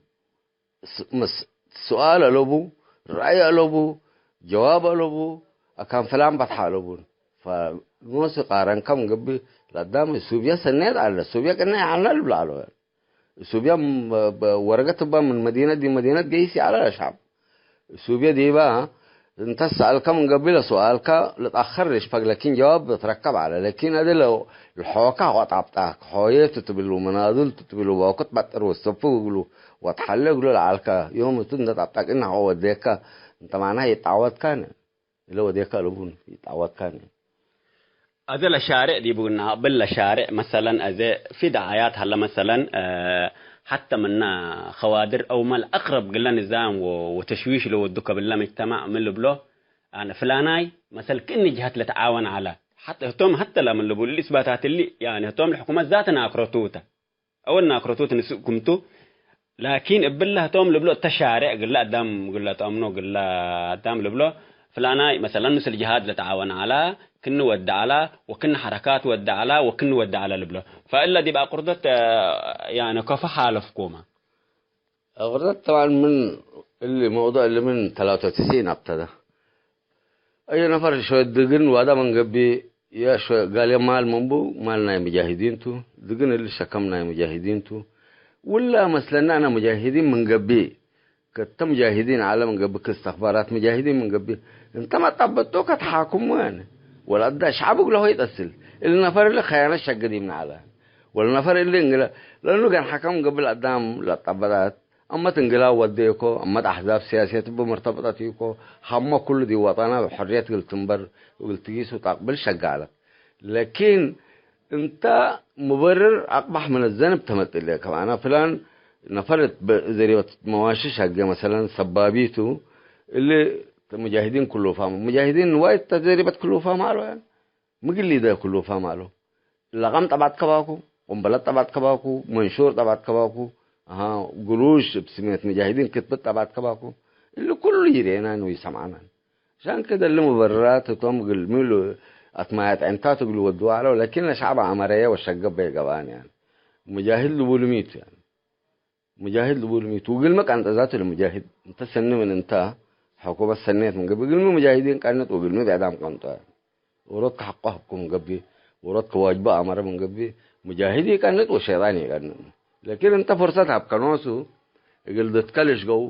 ስ-፣ ምስ-፣ ሱኣል አለቡ፣ ረአይ አለቡ፣ ጀዋብ አለቡ፣ አካን ፍላን በትሐ አለቡን። ፈኖስ ቃረንከ ምን ገብእ ለአዳም እሱብየ ሰኔት ዐለ፣ እሱብየ ቅነ ይዐልነ ልብል ዐለው። እሱብየ ም-፣ በ-፣ ወረገት እበ ምን መዲነት ዲብ መዲነት ገይስ ይዐለ ለሸዕብ። እሱብየ ዲበ እንተ ሰአልከ ምን ገብእ ለሱኣልከ ልትአኸር ልሽፈግ፣ ለኪን ጀዋብ ትረከብ ዐለ። ለኪን አዜ ለ-፣ ለሖከ ወጣብጣክ ሖዬ ቱ ትብል ወመናዱል ቱ ትብል ወባኩት በጥር ወሰፉ እግሉ ወትሐሌ እግሉ ለዐልከ ዮም እቱ እንደ ጣብጣክ እነ ሐቆ ወዴከ እንተ ማዕናህ ይጣወትካነ። እለ ወዴከ አለቡን ይጣወትካነ። አዜ ለሻሬዕ ዲቡ ነአቅብል ለሻሬዕ መሰለን አዜ ፊ ደዓያት ሀለ መሰለን፣ እ፣ ሐተ ምነ ከዋድር አው መል አቅረብ ግለ ንዛም ወ-፣ ወተሽዊሽ ለወዱ ከብለ ምጅተማዕ ምን ልብሎ፣ አነ ፍላናይ መሰል ክእኒ ጅሀት ለተዓወን ዐለ። ሐተ ህቶም ሐተ ለምን ልቡል እሊ እስባታት እሊ፣ ያኒ ህቶም ለሕኩመት ዛተ ናክረቱ ተ። አወል ናክረቱ ትንስእ ክምቱ፣ ላኪን እብለ ህቶም ልብሎ እተ ሻሬዕ ግለ አዳም ግለ ተአምኖ ግለ አዳም ልብሎ፣ ፍላናይ መሰለን ምስል ጅሃድ ለተዓወን ዐላ፣ ክኒ ወደ ዐላ፣ ወክኒ ሐረካት ወደ ዐላ፣ ወክኒ ወደ ዐላ ልብሎ። ፈእለ ዲብ አቅርዶት፣ ያኒ ከፎ ሓለፍኩመ። አቅርዶት ጠብዓን ምን እሊ መውዱዕ እሊ ምን ተላተ ወትስዒን አብተደ። አየ ነፈር ሸወ ድግን ዋዳ መንገብእ፣ ያ ሸወ ጋልየ ማል መንቡ፣ ማል ናይ ሙጃሂዲን ቱ። ድግን እሊ ሸከም ናይ ሙጃሂዲን ቱ። ውላ መስለና አነ ሙጃሂዲን መንገብእ፣ ከተ ሙጃሂዲን ዐለ መንገብእ፣ ክስተኽባራት ሙጃሂዲን መንገብእ፣ እንተ መጣበጦ ከተሓክሙ ያኒ። ወለአዳ ሸዕብ እግለ ሆይ ጠስል። እሊ ነፈር እሊ ከያነት ሸግድ ይምነ ዐለ። ወለነፈር እሊ እንግለ፣ ለእኑ ገን ሐከም ገብእ ለአዳም ለጠበጣት፣ አመት እንግላብ ወዴኮ፣ አመት አሕዛብ ሲያስየት እብ መርተበጠት ኢኮ፣ ሀመ ኩሉ ዲብ ወጠና እብ ሕርየት እግል ትንበር እግል ትጊስ ወታቅብል ሸጋለት። ለኪን እንተ ሙበርር አቅባሕ ምን ዘንብ ተመጽእ ለከ። አነ ፍላን ነፈር እት በ-፣ ዘሪበት መዋሽሽ ሀገ መሰለን ሰባቢቱ እሊ ሙጃሂዲን ክሉፋም፣ ሙጃሂዲን ንዋይ እተ ዘሪበት ክሉፋም አሎ ያን። ምግል ሊደ ክሉፋም አሎ። ለቀም ጠባጥከ ባኩ፣ ቁምበለት ጠባጥከ ባኩ፣ መንሹር ጠባጥከ ባኩ፣ አሃ፣ ግሉሽ እብ ስሜት ሙጃሂዲን ክትብት ጠባጥከ ባኩ። እሊ ኩሉ ይርኤናን ወይሰምዓናን። ሻን ከደ እሊ ሙበርራት ህቶም እግል ሚሉ አትማያት ዕንታት እግሉ ወድዋ ዐለው፣ ላኪን ለሸዕብ አመረየ ወሸገበ ይገብአን ያን። ሙጃሂድ ልቡሉ ሚቱ ያን። ሙጃሂድ ልቡል ሚቱ፣ ወግልሚ ቀንጠ ዛቱ ለሙጃሂድ። እንተ ሰኒ ምን እንተ፣ ሕኩመት ሰኔት ምን ገብእ፣ ግልሚ ሙጃሂዲን ቀንጥ ወግልሚ ብዕዳም ቀንጦ። ወሮትከ ሐቆ ሀብኩ ምን ገብእ፣ ወሮትከ ዋጅቡ አመረ ምን ገብእ፣ ሙጃሂድ ኢቀንጥ ወሸይጣን ኢቀንጥ። ላኪን እንተ ፍርሰት ሀብከ ኖሱ፣ እግል ድትከ ልሽገው፣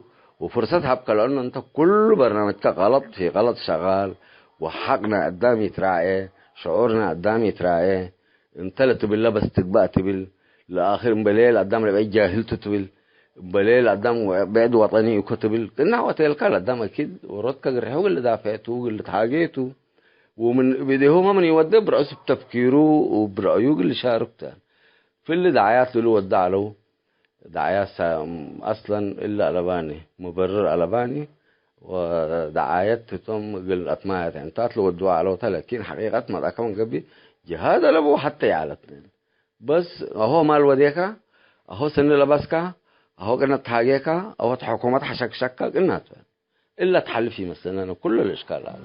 ወፍርሰት ሀብከ፣ ለእኑ እንተ ኩሉ በርናምጅከ ቀለጥ ፊ ቀለጥ ሸቃል፣ ወሐቅ ናይ አዳም ይትራኤ፣ ሽዑር ናይ አዳም ይትራኤ፣ እንተ ለትብለ በስ ትግባእ ትብል፣ ለአክር እምበሌ ለአዳም ለብዕድ ጃህል ቱ ትብል፣ እምበሌ ለአዳም ብዕድ ወጠኒ እኮ ትብል፣ ቅናዕ ወቴልካ ለአዳም አኪድ ወሮትከ ግርሕ እግል ልዳፌ ቱ፣ እግል ልትሃጌ ቱ፣ ወምን እብ እዴሆመ ምን ይወዴ ብርዕሱ እብ ተፍኪሩ ወብረአዩ እግል ልሻርክ ተ። ፍሊ ደዓያት ልሉ ወደ ዐለው፣ ደዓያት ሳ-፣ አስለን እለ አለባኒ፣ ሙበርር አለባኒ፣ ወደዓየት ህቶም እግል አትማያት ዕንታት ለወድዋ ዐለውተ፣ ላኪን ሐቂቀት መጽአከ ምን ገብእ፣ ጅሃድ አለቡ ሐቴ ይዐለት። በስ አሆ ማል ወዴከ፣ አሆ ስኒ ለበስከ፣ አሆ ቅነት ተሃጌከ፣ አሆ እት ሕኩመት ሐሸክሸከ፣ ቅናት እለ ተሐልፍ ይመስለነ ኩሉ ለእሽካል አለ።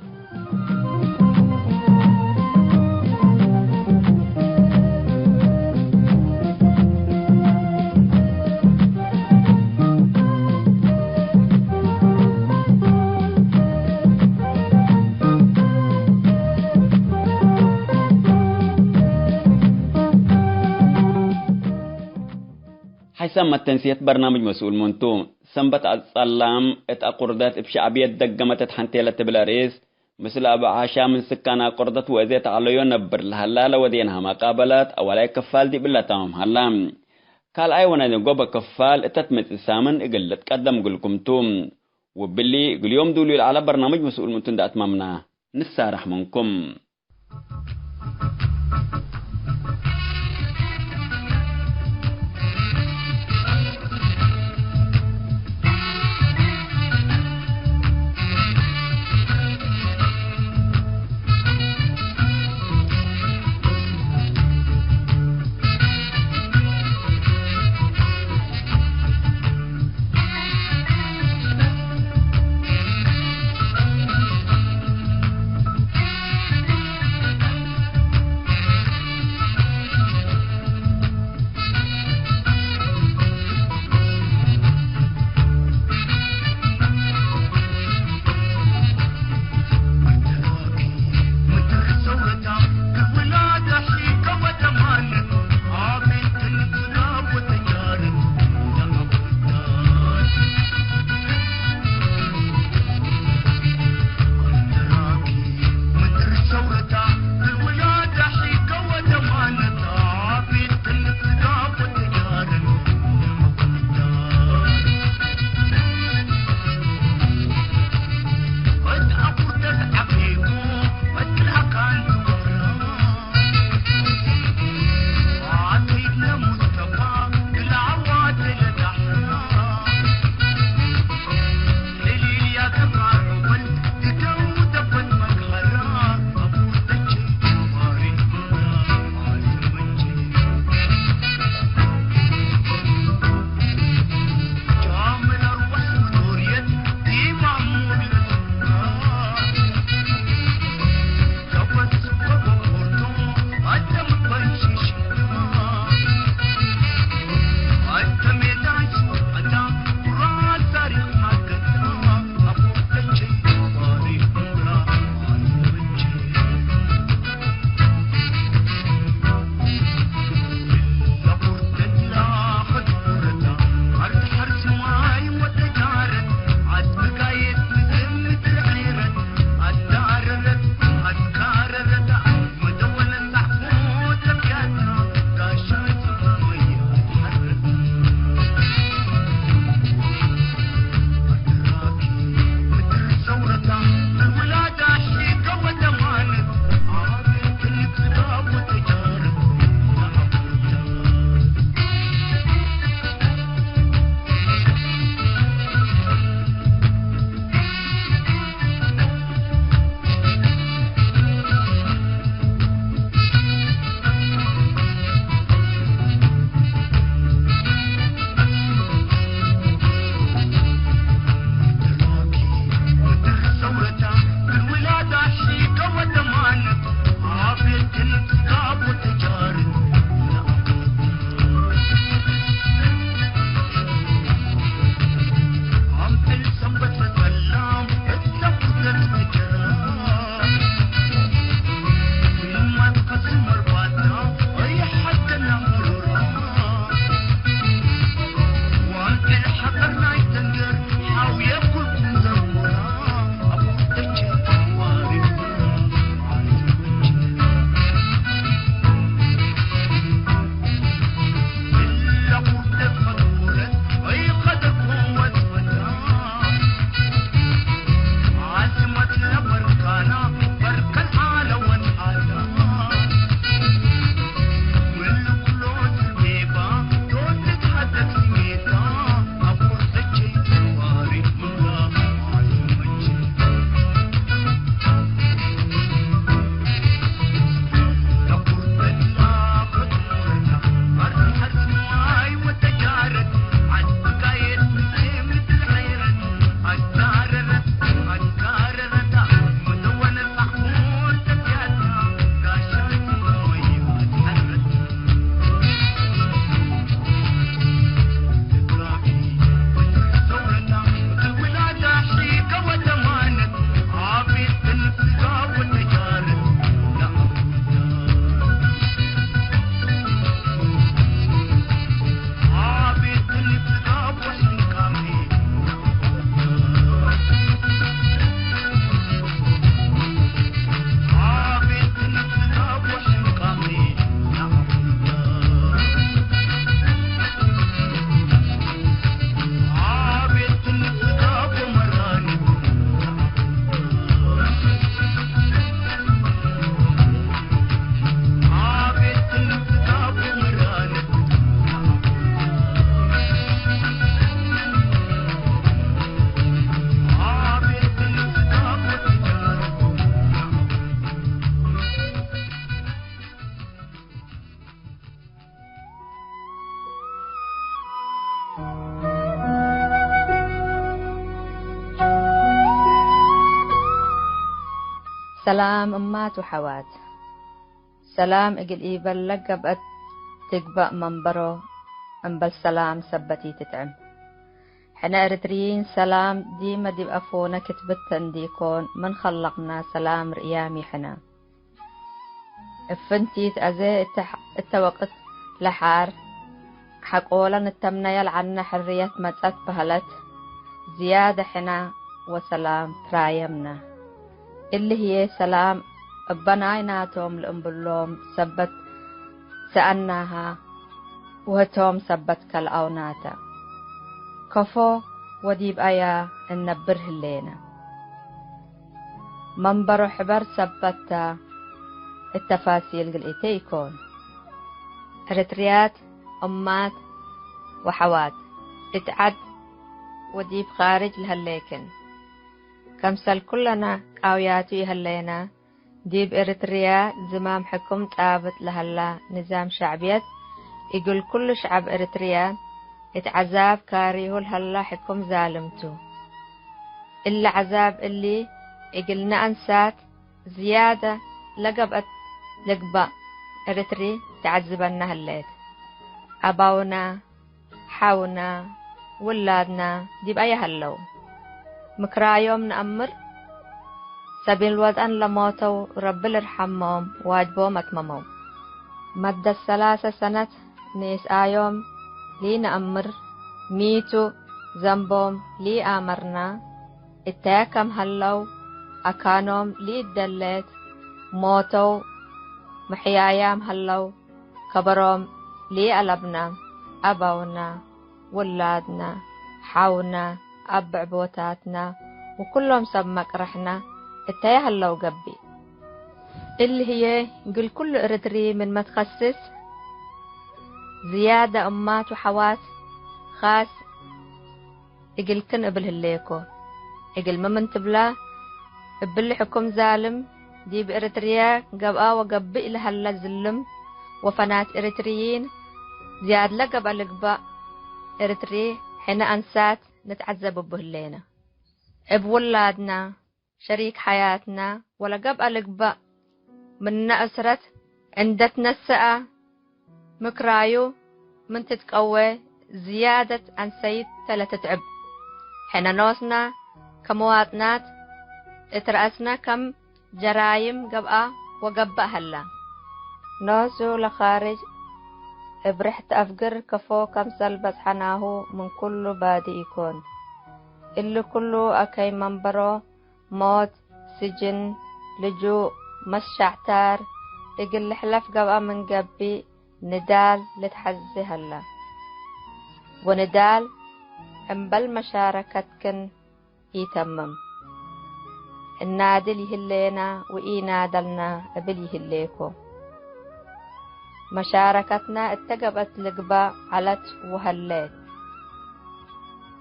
ሐይሳም መተንስየት በርናምጅ መስኡል ምንቱ። ሰንበት አጸላም እት አቁርደት እብ ሸዕብየት ደገመት እት ሐንቴ ለትብል አርእስ፣ ምስል አብ ዓሻ ምን ስካን አቁርደት ወእዜ ተዐለዮ ነብር ለሀላ ለወዴንሃ መቃበለት አወላይ ክፋል ዲብ እለ ተማም ሀላ። ካልኣይ ወነደንጎበ ክፋል እተ ትመጽእ ሳምን እግል ልትቀደም እግልኩም ቱ። ወብሊ እግል ዮም ዱሉይ ለዐለ በርናምጅ መስኡል ምንቱ እንደ አትማምና ንሳረሕ ምንኩም። ሰላም እማት ወሐዋት። ሰላም እግል ኢበል ለገብአት ትግበእ መንበሮ፣ እምበል ሰላም ሰበት ኢትጥዕም። ሕነ ኤረትርይን ሰላም ዲመ ዲብ አፎነ ክትብት እንዲኮን፣ ምን ከለቅና ሰላም ርእያም ይሕነ። እብ ፍንቲት አዜ እተ፣ እተ ወቅት ለሓር ሐቆለ ንተምነየ ለዐልነ ሕርየት መጸት በህለት፣ ዝያደ ሕነ ወሰላም ትራየምነ። እሊ ህዬ ሰላም እበ ናይናቶም ለእምብሎም ሰበት ሰአናሃ ወህቶም ሰበት ከልአውናተ። ከፎ ወዲብ አያ እነብር ህሌነ። መንበሮ ሕበር ሰበትተ እት ተፋሲል ግልኢቴ ኢኮን። ኤረትርያት እማት ወሐዋት እት ዐድ ወዲብ ካርጅ ለሀሌክን፣ ከምሰል ኩለነ ቃውያቱ ይሀሌነ፣ ዲብ ኤረትርያ ዝማም ሕክም ጻብጥ ለሀላ ንዛም ሸዕብየት፣ እግል ኩሉ ሸዐብ ኤረትርያ እት ዐዛብ ካሪሁ ለሀላ ሕክም ዛልም ቱ። እሊ ዐዛብ እሊ እግልነ አንሳት ዝያደ ለገብአት ልግባእ ኤረትሪ ተዐዝበነ ህሌት። አባውነ፣ ሐውነ፣ ውላድነ ዲብ አየ ሀለው? ምክራዮም ነአምር። ሰቢል ወጠን ለሞተው ረቢ ልርሐሞም ዋጅቦም አትመመው። መደት ሰላሰ ሰነት ንስአዮም ሊነአምር፣ ሚቱ ዘንቦም ሊአመርና፣ እተየ ከም ሀለው አካኖም ሊደሌት፣ ሞተው መሕያያም ሀለው ከበሮም ሊአለብና፣ አበውና፣ ውላድና፣ ሐውና፣ አብዕቦታትና ወኩሎም ሰብ መቅረሕና እተየ ሀለው ገብእ። እሊ ህዬ እግል ኩሉ ኤረትሪ ምን መትከስስ ዝያደ እማት ወሐዋት ኻስ እግልክን እብል ህሌኮ። እግልሚ ምን ትብላ፣ እብሊ ሕኩም ዛልም ዲብ ኤረትርየ ገብአ ወገብእ ለሀለ ዝልም ወፈናት ኤረትርይን ዝያድ ለገብአ ልግባእ ኤረትሪ ሕነ አንሳት ንትዐዘብ እቡ ህሌነ። እብ ውላድና፣ ሸሪክ ሐያትና ወለገብአ ልግባእ ምነ እስረት እንዴ ትነሰአ፣ ምክራዩ ምን ትትቀዌ ዝያደት አንሰይት ተ ለትትዕብ። ሕነ ኖስና ከመዋጥናት እት ረአስነ ከም ጀራይም ገብአ ወገብእ ሀላ። ኖሱ ለካርጅ እብ ርሕት አፍግር ከፎ ከምሰል በጽሐናሁ ምን ኩሉ ባዲ ኢኮን። እሊ ኩሉ አከይ መንበሮ ሞት፣ ስጅን፣ ልጁእ፣ መሸዕታር እግል ልሕለፍ ገብአ ምን ገብእ፣ ንዳል ልትሐዜ ሀለ። ወንዳል እምበል መሻረከትክን ኢተምም። እናድል ይህሌና ወኢናደልና እብል ይህሌኮ። መሻረከትና እተ ገብአት ልግባእ ዐለት ወሀሌት።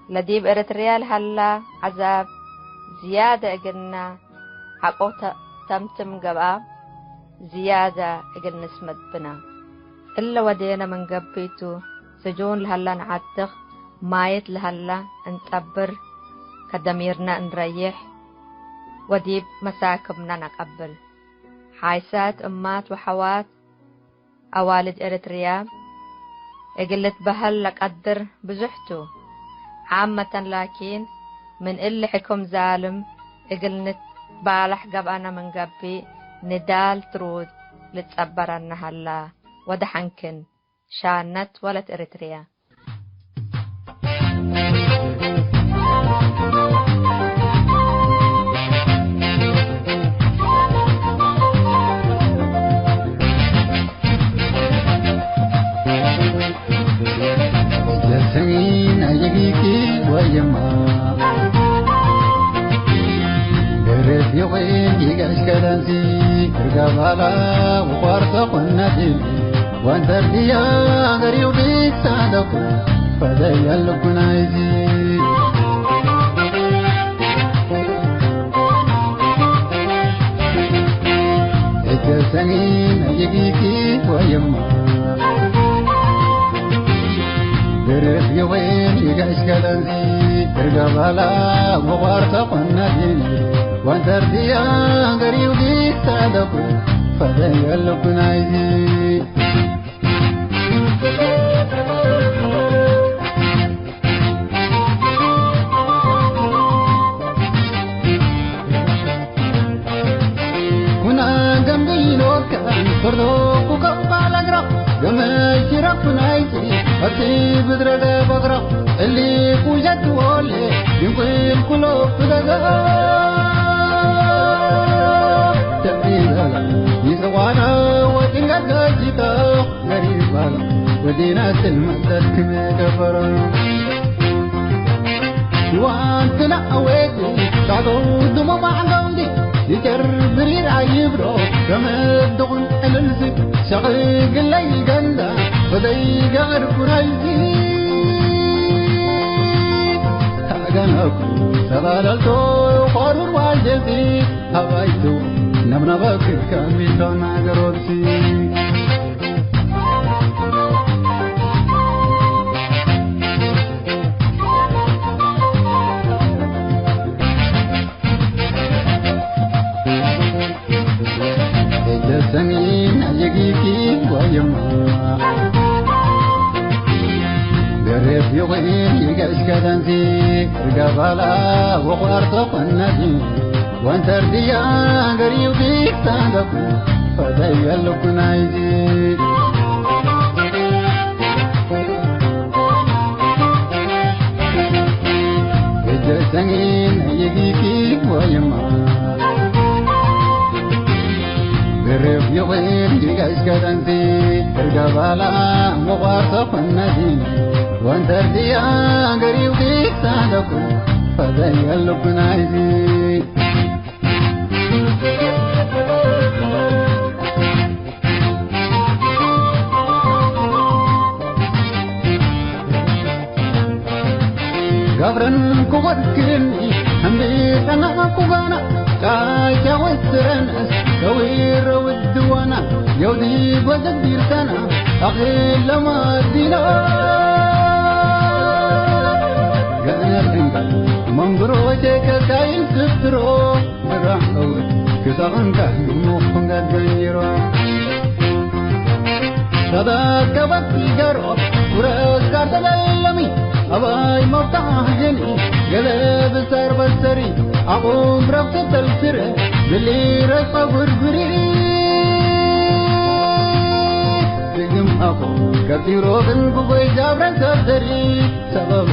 ለዲብ ኤረትርያ ለሀላ ዐዛብ ዝያደ እግልና ሐቆ ተ-፣ ተምትም ገብአ፣ ዝያደ እግል ንስመድ ብና። እለ ወዴነ ምን ገብእ ቱ፣ ስጁን ለሀላ ነዓትክ፣ ማይት ለሀላ እንጠብር፣ ከደሚርነ እንረይሕ፣ ወዲብ መሳክብነ ነቀብል። ሓይሳት እማት ወሐዋት፣ አዋልድ ኤረትርያ እግል ልትበሀል ለቀድር ብዙሕ ቱ። ዓመተን ላኪን፣ ምን እሊ ሕክም ዛልም እግል ንትባለሕ ገብአነ ምን ገብእ፣ ንዳል ትሩድ ልትጸበረነ ሀላ። ወደሐንክን፣ ሻነት ወለት ኤረትርያ። ጀሰሚን አይጊኪ ወየማ፣ ገረፍ ይወይን ይጋሽ ከለንሲ፣ እርጋባላ ወቋርጠ ቆነቲ፣ ወንተርትያ ገሪው ቢሳደኩ፣ ፈደያ ልኩናይዚ። እጀሰኒ ነይጊኪ ወየማ፣ ብርክ ይወይን ይገሽ ከለንዚ፣ እርገባላ ወቋርተ ቆነዲኒ፣ ወንተርትያ ገሪው ዲሳለኩ ፈደገለኩ ናይዚ። ኩና ገምቢሎከ ፈርዶኩ ከባል አግራ ገመሽረኩ ናይዚ። አቲ ብድረደ በግራ እሊ ቁጀት ወሌ ይንቁል ኩሎ ብደገ ተቢበላ ይዘዋና ወድንገት ገጅታ ገሪባላ ወዲናትን መጠት ክም ገበረ ዋንትና አዌት ታገው ድሞ ማዕጋውንዲ ይጀር ብሪር አይብሮ ገመድኹን ዕልልዚ ሸቕግለይ ገንዳ ወደይ ገርኩራይዚ ታገነኩ ተባለልቶ ኾሩር ዋጀዚ አባይቱ ነብነበክ ከሚቶ ናገሮሲ እተ ሰሚን አየጊኪ ወየማ ገሬብ ዩቂን ይገሽከተንሲ እርገባላ ወቋርቶ ኮነቲ ወንተርትያ ገሪው ዲሳለኩ ፈደየልኩ ናይዚ። እጀሰኒን ይጊኪ ወይማ ብርፍ ዩኺን ይገሽከተንሲ እርገባላ መቋርቶ ኮነቲ ወንተርትያ ገሪው ዲሳለኩ ፈደየልኩ ናይዚ። ገብረን ኩወድክን እምቢ ጠናቁ ጋና ቃጃ ወስረን ከዊረ ውድዋና የውዲ ወዘዲርተና አኺል ለማዲና ገነርንጋ መንግሮ ቼከካይን ክፍትሮ ብራው ክሳቅንካ ሙኽንጋት ገይሮ ሰበከበት ይገሮ ውረስ ጋር ተለለሚ አባይ መብታሕ ጀኒ ገለ ብሰር በሰሪ አቁም ረፍተ ተልስረ ብሊ ረቀ ጉርጉሪ ድግም አቁ ከብቲሮ ግን ጉጎይ ጃብረን ሰብሰሪ ሰበበ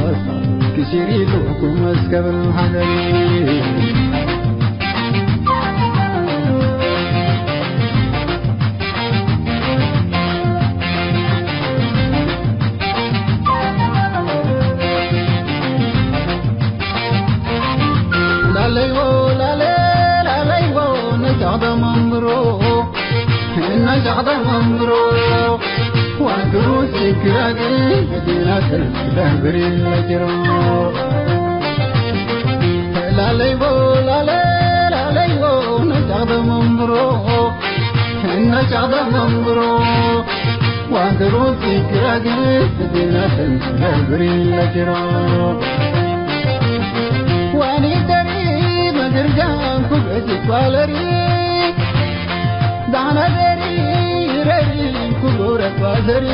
ክሲሪቱ ኩመስከብል ሀገሪ ላለይዎ ላለ ላለይዎ ነጃደ መንብሮ ነጃደ መንብሮ ዋንቱ ሲክራግ መዲናት ደብሪ ለጅሮ ላለይቦ ላለ ላለይቦ ነጫደ መንብሮ ነጫደ መንብሮ ዋንቱ ሲክራግ መዲናት ደብሪ ለጅሮ ዋኒ ደሪ መድርጃንኩ በጅ ኳለሪ ዳነደሪ ረሪ ኩሉረት ባዘሪ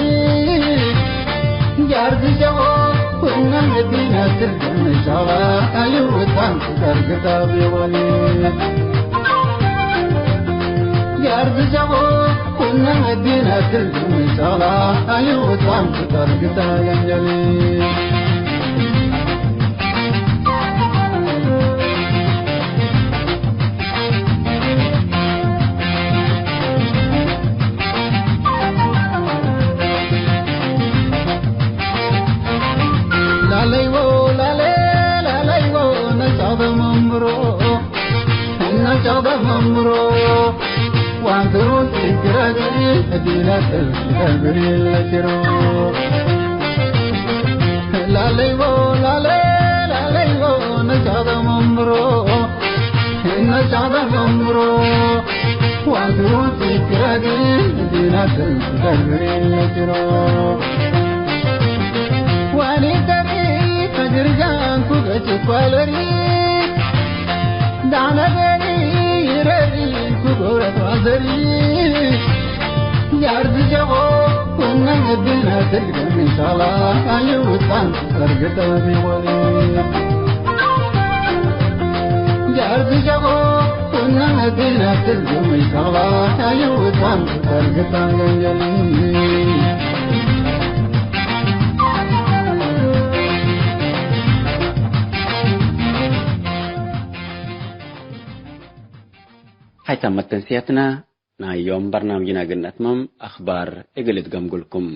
ያርዝጀዎ ኩነ መዲና ትርገም ሻላ አዩ ወጣን ትቀርግታ ቢወኒ ያርዝጀዎ ኩነ መዲና ትርገም ሻላ አዩ ወጣን ትቀርግታ ያንጀሊ ላለይዎ ላለ ላለይዎ ነጫደ መንብሮ ነጫደ መንብሮ ዋንትሩ ሲግረግ እዲነት ከብሪ ለጅሮ ላለይዎ ላለ ላለይዎ ነጫደ መንብሮ ነጫደ መንብሮ ዋንትሩ ሲግረግ እዲነት ከብሪ ለጅሮ ዋኒ ተሪ ከድርጋንኩ ገጭ ኳለሪ ዳነገ ዘሪ ያርድ ጀቦ ወነ መዲና ትልገም ኢንሻላ። አዩ ውጣን ሰርግ ጠቢወሪ ያርድ ጀቦ ወነ መዲና ትልገም ኢንሻላ። አዩ ውጣን ሰርግ ጠቢወሪ ሀይታም መተንስያትና ናይ ዮም በርናምጅና እግል ነትመም፣ አኽባር እግል እትገምጉልኩም።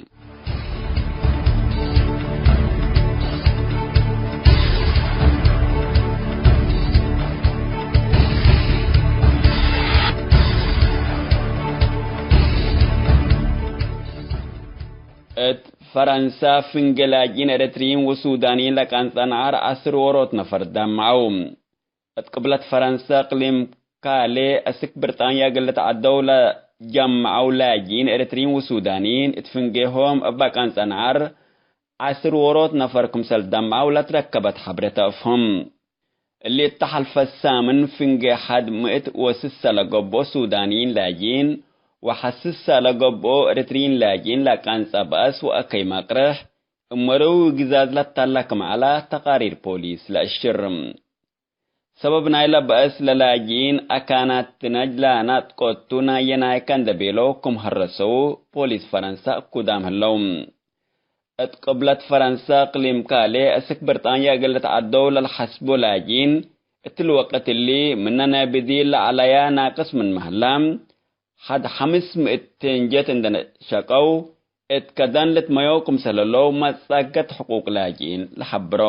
እት ፈረንሳ፣ ፍንጌ ላጅኢን ኤረትርዪን ወሱዳንይን ለቀንጸ ነዓር ዐስር ዎሮት ነፈር ደምዐው። እት ቅብለት ፈረንሰ፣ እቅሊም ካሌ፣ አስክ ብርጣንያ እግል ልትዐደው ለጀመዐው ላጅኢን ኤረትርዪን ወሱዳንይን፣ እት ፍንጌሆም እበ ቀንጸ ነዓር ዐስር ዎሮት ነፈር ክምሰል ደምዐው ለትረከበት ሐብሬ ተአፍህም። እሊ እተ ሐልፈ ሳምን ፍንጌ ሐድ ምእት ወስሰ ለገብኦ ሱዳንይን ላጅኢን ወሐስሰ ለገብኦ ኤረትርዪን ላጅኢን ለቀንጸ በአስ ወአከይ መቅርሕ እመረዊ ግዛዝ ለታላ ክም ዐላ ተቃሪር ፖሊስ ለአሽር። ሰበብ ናይለ በአስ ለላጅኢን አካናት ትነጅ ለናጥቀቱ ናየ ናይከ እንደ ቤለው ክም ሀረሰው ፖሊስ ፈረንሳ እኩዳም ህለው። እት ቅብለት ፈረንሳ እቅሊም ካሌ አስክ ብርጣንያ እግል ልትዐደው ለልሐስቦ ላጅኢን እትሊ ወቅት እሊ ምነ ናይ ብዲል ለዐለያ ናቅስ ምን መህላ ሐድ ሐምስ ምእት ቴንጀት እንደ ሸቀው እት ከደን ልትመየው ክምሰለ ለው መጸገት ሕቁቅ ላጅኢን ለሐብሮ።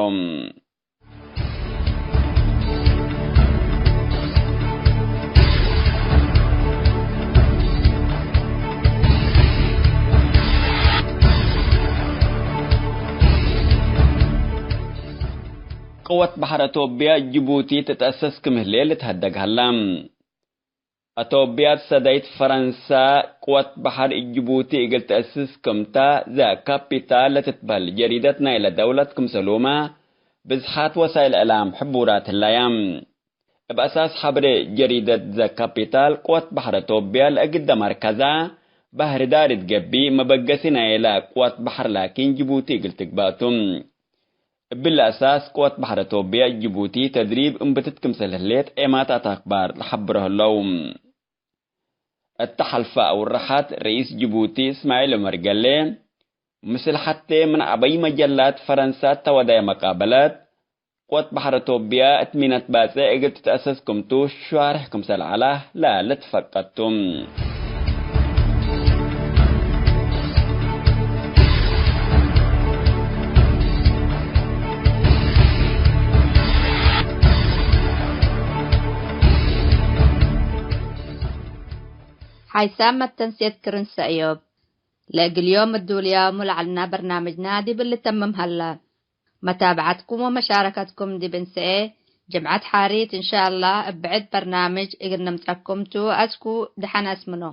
ቅወት በሐር አቶብያ ጅቡቲ ትትአሰስ ክም ህሌ ልትሀደግ ሀላ። አቶብያ ሰዳይት ፈረንሳ ቅወት በሐር ጅቡቲ እግል ተአስስ ክምታ ዘ ካፒታል ለትትበህል ጀሪደት ናይለ ደውለት ክምሰሉመ ብዝሓት ወሳይል እዕላም ሕቡራት ህለያ። እብ አሳስ ሐብሬ ጀሪደት ዘ ካፒታል፣ ቅወት በሐር አቶብያ ለእግደ መርከዛ ባህር ዳር እት ገብእ፣ መበገሲ ናይለ ቅወት በሐር ላኪን ጅቡቲ እግል ትግባእ ቱ። እብሊ አሳስ ቅወት በሐር አቶብያ ጅቡቲ ተድሪብ እምብትት ክምሰል ህሌት ዔማታት አክባር ለሐብሮ ህለው። እተ ሐልፈ አውርሐት ርኢስ ጅቡቲ እስማዒል ዑመር ገሌ፣ ምስል ሐቴ ምን ዐበይ መጀላት ፈረንሳ ተወደየ መቃበለት፣ ቅወት በሐር አቶብያ እት ሚነት ባጽዕ እግል ትትአሰስ ክምቱ ሸዋርሕ ክምሰል ዐላ ለልትፈቀድ ቱ። ሓይሳም መተንሴት ክርን ሰእዮብ። ለእግል ዮም እዱልያሙ ለዐልና በርናምጅና ዲብ ልተምም ሀላ። መታብዐትኩም ወመሻረከትኩም ዲብ እንሰኤ ጅምዐት ሓሪት እንሻአላህ እብ ብዕድ በርናምጅ እግል ንምጸኩም ቱ። አስኩ ደሐን አስምኖ።